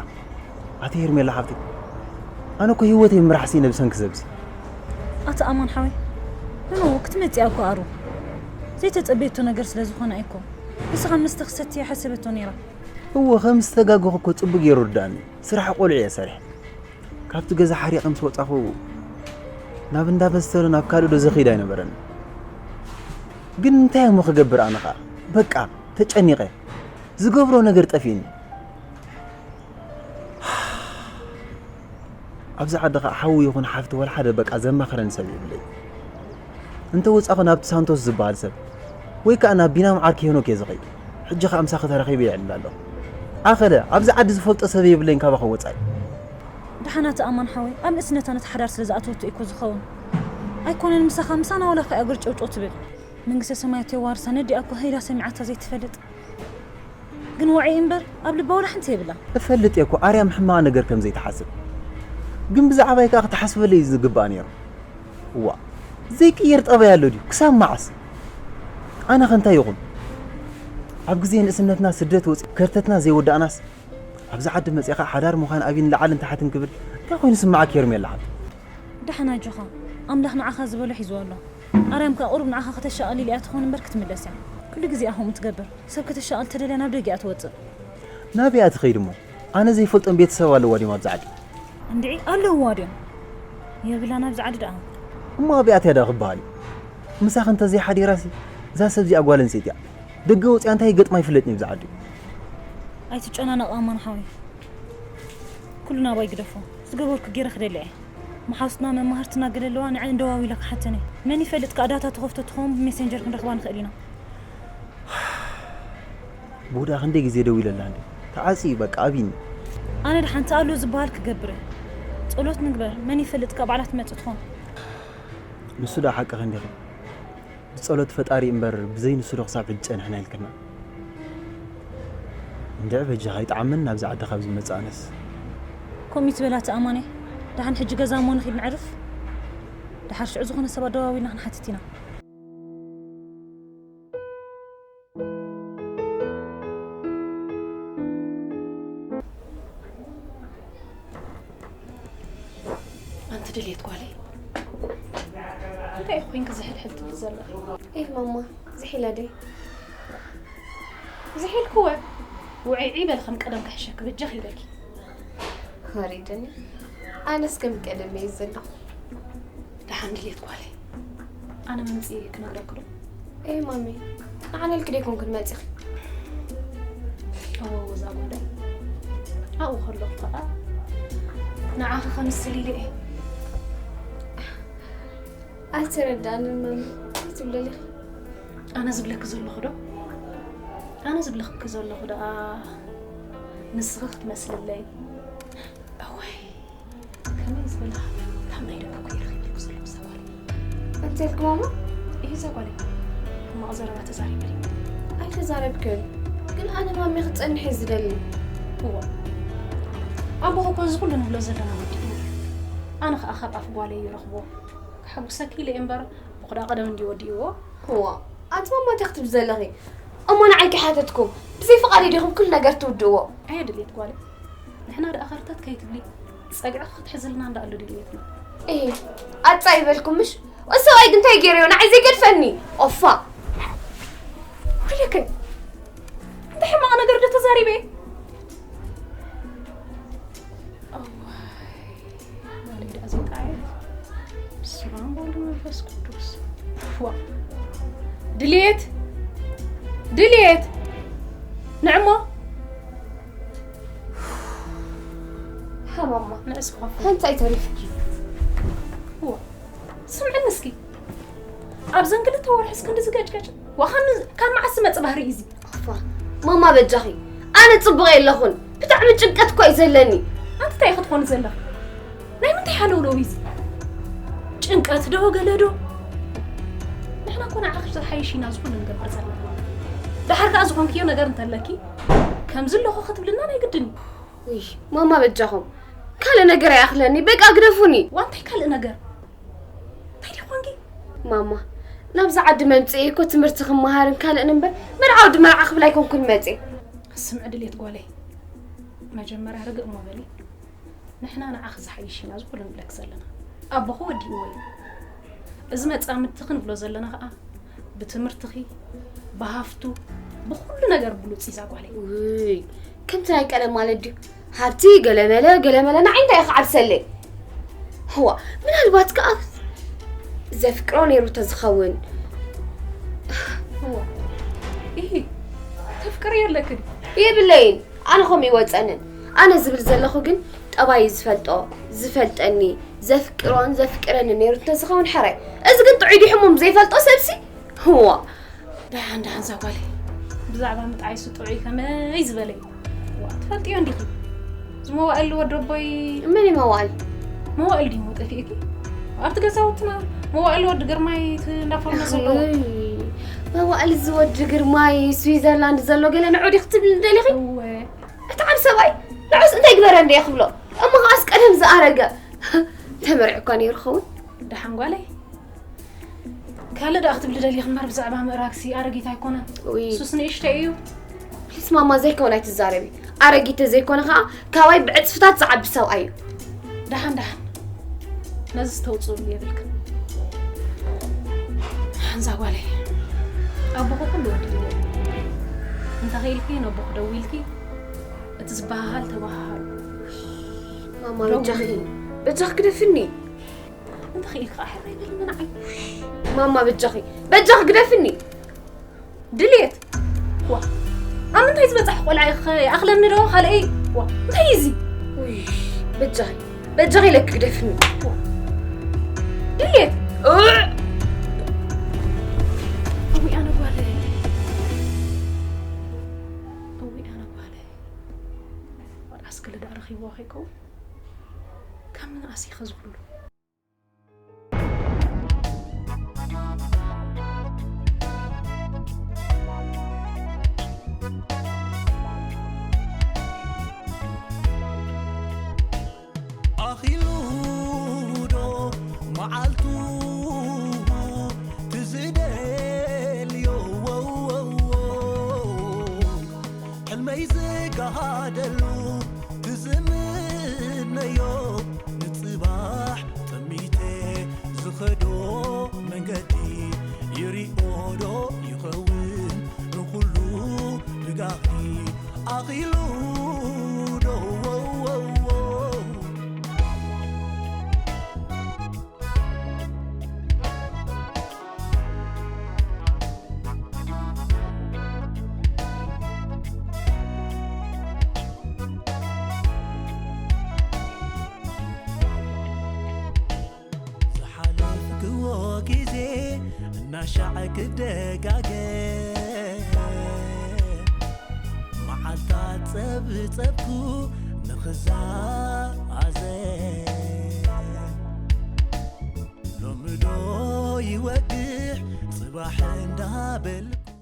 ኣቲ ሄርሜላ ሓፍተይ፣ ኣነ እኮ ህይወተይ ምምራሕ ስኢነ ብሰንኪ ሰብዚ። ኣቲ ኣማን ሓወይ፣ ኖ፣ ኖ፣ ክትመጽእ እያ እኮ ኣሩ። ዘይተጸበየቶ ነገር ስለ ዝኾነ እኮ። ንስኻ መስተ ክሰቲ እያ ሓሰበቶ ነይራ። እወ፣ ከም ዝተጋገኹ እኮ ጽቡቕ ገይሩ ርድኣኒ። ስራሕ ቆልዑ እየ ሰሪሐ። ካብቲ ገዛ ሓሪቐ ምስ ወጻኹ፣ ናብ እንዳ መስተ ዶ ናብ ካልእ ዶ ዘኺድ ኣይነበረን። ግን እንታይ እሞ ክገብር ኣነ ኸኣ? በቃ፣ ተጨኒቐ። ዝገብሮ ነገር ጠፊእኒ። ኣብዚ ዓዲ ኸኣ ሓው ይኹን ሓፍቲ ወላ ሓደ በቃ ዘማኽረኒ ሰብ የብለይ። እንተ ወጻኹ ናብቲ ሳንቶስ ዝበሃል ሰብ ወይ ከኣ ናብ ቢናም ዓርኪ ሄኖክ እየ ዝኸይድ። ሕጂ ኸኣ ምሳኺ ተራኺበ የዕልል ኣለኹ። ኣኸለ፣ ኣብዚ ዓዲ ዝፈልጦ ሰብ የብለይን ካባኺ ወጻኢ። ደሓን ኣቲ ኣማን ሓወይ፣ ኣብ ንእስነታ ነቲ ሓዳር ስለ ዝኣተወቶ እዩ እኮ ዝኸውን። ኣይኮነን ምሳኻ፣ ምሳና ዋላ እኳ እያ ገርጨውጨው ትብል። መንግስተ ሰማያት የዋርሳ፣ ነዲኣ እኮ ሄዳ ሰሚዓታ ዘይትፈልጥ። ግን ወዒ እምበር ኣብ ልባ ወላ ሓንቲ የብላ። እፈልጥ እየ እኮ ኣርያም ሕማቕ ነገር ከም ዘይትሓስብ። ግን ብዛዕባይ ከኣ ክትሓስበለይ እዩ ዝግባእ ነይሩ። እዋ፣ ዘይቅየር ጠባይ ኣሎ ድዩ? ክሳብ መዓስ? ኣነ ከ እንታይ ይኹን? ኣብ ግዜ ንእስነትና ስደት ወጺ ከርተትና ዘይወዳእናስ፣ ኣብዚ ዓዲ መጺኻ ሓዳር ምዃን ኣብይ ንላዕልን ታሕትን ክብል እንታይ ኮይኑ ስምዓኪ ሄርሜላ ሓብተይ? ደሓን ኣጆኻ፣ ኣምላኽ ንዓኻ ዝበሎ ሒዝዎ ኣሎ። ኣርያም ከኣ ቁሩብ ንዓኻ ከተሻቕል ኢላ እያ ትኸውን እምበር ክትምለስ እያ። ኩሉ ግዜ እያ ከምኡ ትገብር። ሰብ ከተሻቕል ተደልያ ናብ ደገ እያ ትወጽእ። ናበይ እያ ትኸይድ እሞ? ኣነ ዘይፈልጦም ቤተሰብ ኣለዋ ድዮም ኣብዚ ዓዲ? እንድዒ ኣለውዋ ድዮም? የብላን ኣብዚ ዓዲ ደኣ። እሞ ኣበይ ኣትያ ደኣ ክበሃል እዩ? ምሳኺ እንተዘይሓዲራሲ እዛ ሰብ እዚኣ ጓል ኣንስተይቲ እያ። ደገ ወፂኣ እንታይ ይገጥማ ይፍለጥኒ ኣብዚ ዓዲ። ኣይትጨናነቕ ኣማን ሓወይ። ኩሉ ናባይ ግደፎ። ዝገበርኩ ገይረ ክደሊ እየ። መሓዙትና መማህርትና ገለ ኣለዋ፣ ንዐን ደዋዊለ ክሓተን እየ። መን ይፈልጥ ከኣ ዳታ ትኸፍቶ ትኸውን ብሜሴንጀር ክንረኽባ ንኽእል ኢና። ብውዳ ክንደይ ግዜ ደዊለላ እንዴ? ተዓጽዩ በቃ ኣብይኒ። ኣነ ደሓን ተኣሎ ዝበሃል ክገብር እየ። ጸሎት ንግበር፣ መን ይፈልጥ ከኣ ባዕላ ትመጽእ ትኾን። ንሱ ደኣ ሓቅኺ እንዲኺ። ብጸሎት ፈጣሪ እምበር ብዘይ ንሱ ዶ ክሳብ ሕጂ ጸኒሕና ኢልክና። እንድዒ በጃኻ ይጥዓመን ናብዚ ዓዲ ካብ ዝመጽእ ኣነስ። ከምኡ ትበላ ተኣማኒ። ደሓን ሕጂ ገዛ እሞ ንኺድ ንዕርፍ። ደሓር ሽዑ ዝኾነ ሰብ ኣደዋዊልና ክንሓትት ኢና። ኣንቲ ድልየት ጓለይ፣ እንታይ ኮይንኪ ዝሕልሕል ትብሊ ዘለኺ? ኤህ ማማ፣ ዝሒለ ደይ? ዝሒልክወ ውዒዒ በል፣ ከም ቀደም ክሕሸኪ በጃኺ ኢለኪ። ወሪድኒ። ኣነስ ከም ቀደም እየ ዘለኹ። ደሓን ድልየት ጓለይ፣ ኣነ መምፅኢ ክነግረኪ ዶ? ኤህ ማሚ፣ ንዓነልኪ ደይኮንክን መፂኺ? እወ፣ እዛ ጓለይ ኣብኡ ከለኹ ከዓ ንዓኺ ከምስል ኢለ እየ። ኣይተረዳእንን ማሚ፣ እንታይ ትብሊ ኣለኺ? ኣነ ዝብለኪ ዘለኹ ዶ? ኣነ ዝብለኪ ዘለኹ ደኣ ንስኺ ክትመስልለይ። እዋይ፣ ከመይ ዝበላ ካብ ናይ ደገ ኩየ ረኺበኪ ዘለኹ እዛ ጓለይ። እንታይ ኢልኪ ማማ? ይህ እዛ ጓለይ ሕማቕ ዘረባ ተዛሪበ ድዩ? ኣይተዛረብክን፣ ግን ኣነ ማሚ ክትጸንሕ እየ ዝደሊ። እዋ፣ ኣቦኺ እኮ እዚ ኩሉ ንብሎ ዘለና ወዲ እዩ። ኣነ ኸኣ ካብ ኣፍ ጓለይ ይረኽቦ። ክሓጉሰኪ ኢለ እየ እምበር፣ ብኹዳ ቀደም እንዲ ወዲእዎ። እዋ፣ ኣንቲ ማማ እንታይ ክትብሊ ዘለኺ? እሞ ንዓይ ከይሓተትኩም፣ ብዘይ ፍቓደይ ዲኹም ኩሉ ነገር ትውድእዎ? ኣየ ድልየት ጓለይ፣ ንሕና ደኣ ኸርተት ከይትብሊ፣ ጸግዕኺ ክትሕዝልና እንዳ ኣሎ ድልየትና። እሂ፣ ኣጻ ይበልኩም ምሽ? እሱ ሰብኣይ ግን እንታይ ገይረዮ? ንዓይ ዘይገድፈኒ። ኦፋ። ወይለከ፣ እንታይ ሕማቕ ነገር ዶ ተዛሪበ? እዋይ፣ ጓለይ ደኣ ዘይጠዓየት። በስመ ኣብ ወወልድ ወመንፈስ ቅዱስ። ዋ። ድልየት፣ ድልየት። ንዕሞ። ሃ ማማ፣ ንዕስ ክኸፍል። እንታይ ተሪፍኪ? ዋ። ስምዕኒ እስኪ። ኣብዘን ክልተ ወርሒ እስኪ ክንዲ ዝገጭገጭ። ዋ፣ ካብ፣ ካብ መዓስ ዝመጽእ ባህሪ እዩ እዚ? ኣፋ፣ ማማ በጃኺ፣ ኣነ ጽቡቕ የለኹን። ብጣዕሚ ጭንቀት እኮ እዩ ዘለኒ። ኣንቲ እንታይ ክትኾኒ ዘለኺ? ናይ ምንታይ ሃለውለው እዩ እዚ? ጭንቀት ዶ ገለ ዶ? ንሕና እኮ ንዓኺ ተሓይሽ ኢና ዝኹሉ ንገብር ዘለና። ደሓር ከኣ ዝኾንክዮ ነገር እንተለኪ፣ ከምዚ ኣለኹ ክትብልና ናይ ግድን እዩ። ውይ፣ ማማ በጃኹም፣ ካልእ ነገር ኣይኣኽለኒ፣ በቃ ግደፉኒ። ዋ፣ እንታይ ካልእ ነገር? እንታይ ደኣ ኾንኪ? ማማ፣ ናብዚ ዓዲ መምጽኤ እኮ ትምህርቲ ክመሃርን ካልእን እምበር፣ መርዓ ወዲ መርዓ ክብል ኣይኮንኩን መጽኤ። ስምዒ ድሌት ጓለይ፣ መጀመርያ ርግእ እሞ በሊ። ንሕና ንዓኺ ዝሓይሽ ኢና እዚ ኩሉ ንብለኪ ዘለና። ኣቦኺ ወዲእዎ እዩ። እዚ መጻምድትኺ ንብሎ ዘለና ኸኣ ብትምህርትኺ፣ ብሃፍቱ፣ ብኹሉ ነገር ብሉጽ እዩ እዛ ጓለይ። ውይ፣ ከምቲ ናይ ቀደም ማለት ድዩ? ሃብቲ ገለመለ፣ ገለመለ ንዓይ እንታይ እዩ ክዓብሰለይ? ህዋ፣ ምናልባት ከኣ ዘፍቅሮ ነይሩ ተዝኸውን። ህዋ፣ ኢሂ፣ ተፍቅርዮ ኣለክን? የብለይን፣ ኣነ ከምኡ ይወጸንን። ኣነ ዝብል ዘለኹ ግን ጠባዩ ዝፈልጦ፣ ዝፈልጠኒ፣ ዘፍቅሮን ዘፍቅረኒ ነይሩ እንተዝኸውን ሕራይ። እዚ ግን ጥዑይ ድዩ ሕሙም ዘይፈልጦ ሰብሲ? ህዋ። ደሓን፣ ደሓን እዛ ጓለይ። ብዛዕባ ምጥዓይሱ ጥዑይ ከመይ ዝበለ እዩ? ዋ፣ ትፈልጥዮ እንዲኺ። እዚ መዋእል ወዲ ኣቦይ። መን እዩ መዋእል? መዋእል ድዩ ጠፊእኪ? ኣብቲ ገዛውትና መዋእል ወዲ ግርማይ እቲ እንዳፈርኖ ዘለዎ። እይ፣ መዋእል እዚ ወዲ ግርማይ ስዊዘርላንድ ዘሎ ገለ ንዑ ዲኺ ክትብሊ ደሊኺ? እወ። እቲ ዓብ ሰብኣይ ንዑስ እንታይ ግበረ እንደ ክብሎ? እሞ ኸኣስ ቀደም ዝኣረገ። ተመርዒ እኳ ነይሩ ኸውን? ደሓን ጓለይ። ካልእ ደኣ ክትብሊ ደሊኺ እምበር ብዛዕባ ምእራግሲ ኣረጊት ኣይኮነን። ውይ። ሱስ ንእሽተይ እዩ። ፕሊስ ማማ ዘይከውን ኣይትዛረቢ። ኣረጊት ተዘይኮነ ኸኣ ካባይ ብዕጽፍታት ዝዓቢ ሰብኣይ እዩ። ደሓን ደሓን። ነዚ ዝተውጽእሉ የብልክን። ሓንዛ ጓለይ። ኣቦኹ ኩሉ ወዲእዎ እዩ። እንተኽኢልኪ ነቦኹ ደዊልኪ እቲ ዝበሃሃል ተበሃሃሉ። ማማ ደው በጃኺ፣ በጃኺ ግደፍኒ። እንተ ኽኢልካ ኸዓ ሕራይ በልኒ ንዓይ። ማማ በጃኺ፣ በጃኺ ግደፍኒ። ድልየት። ዋ። ኣብ ምንታይ ዝበጻሕ ቆልዓ ኢኺ? ይኣኽለኒ ዶ ካልኣይ? ዋ። እንታይ እዩ እዚ? ውይ፣ በጃኺ፣ በጃኺ ኢለኪ ግደፍኒ። ዋ። ድልየት። እዕ! እውይ ኣነ ጓለይ። እውይ ኣነ ጓለይ። ወድዓስ ክልዳ ረኺብዋ ከይከውን? ካብ ምንኣስ ኢኸ ዝኹሉ? ደሉ ትዝምነዮ ንጽባሕ ጠሚተ ዝኸዶ መንገዲ ይሪኦዶ ይኸውን ንኹሉ ብጋኺ ኣኺሉ ዶ ዝሓለፍክዎ ግዜ እናሻዕ ክደጋገ መዓልታት ጸብጸብኩ ንኽዛዘ ሎምዶ ይወግሕ ጽባሕ እንዳበልኩ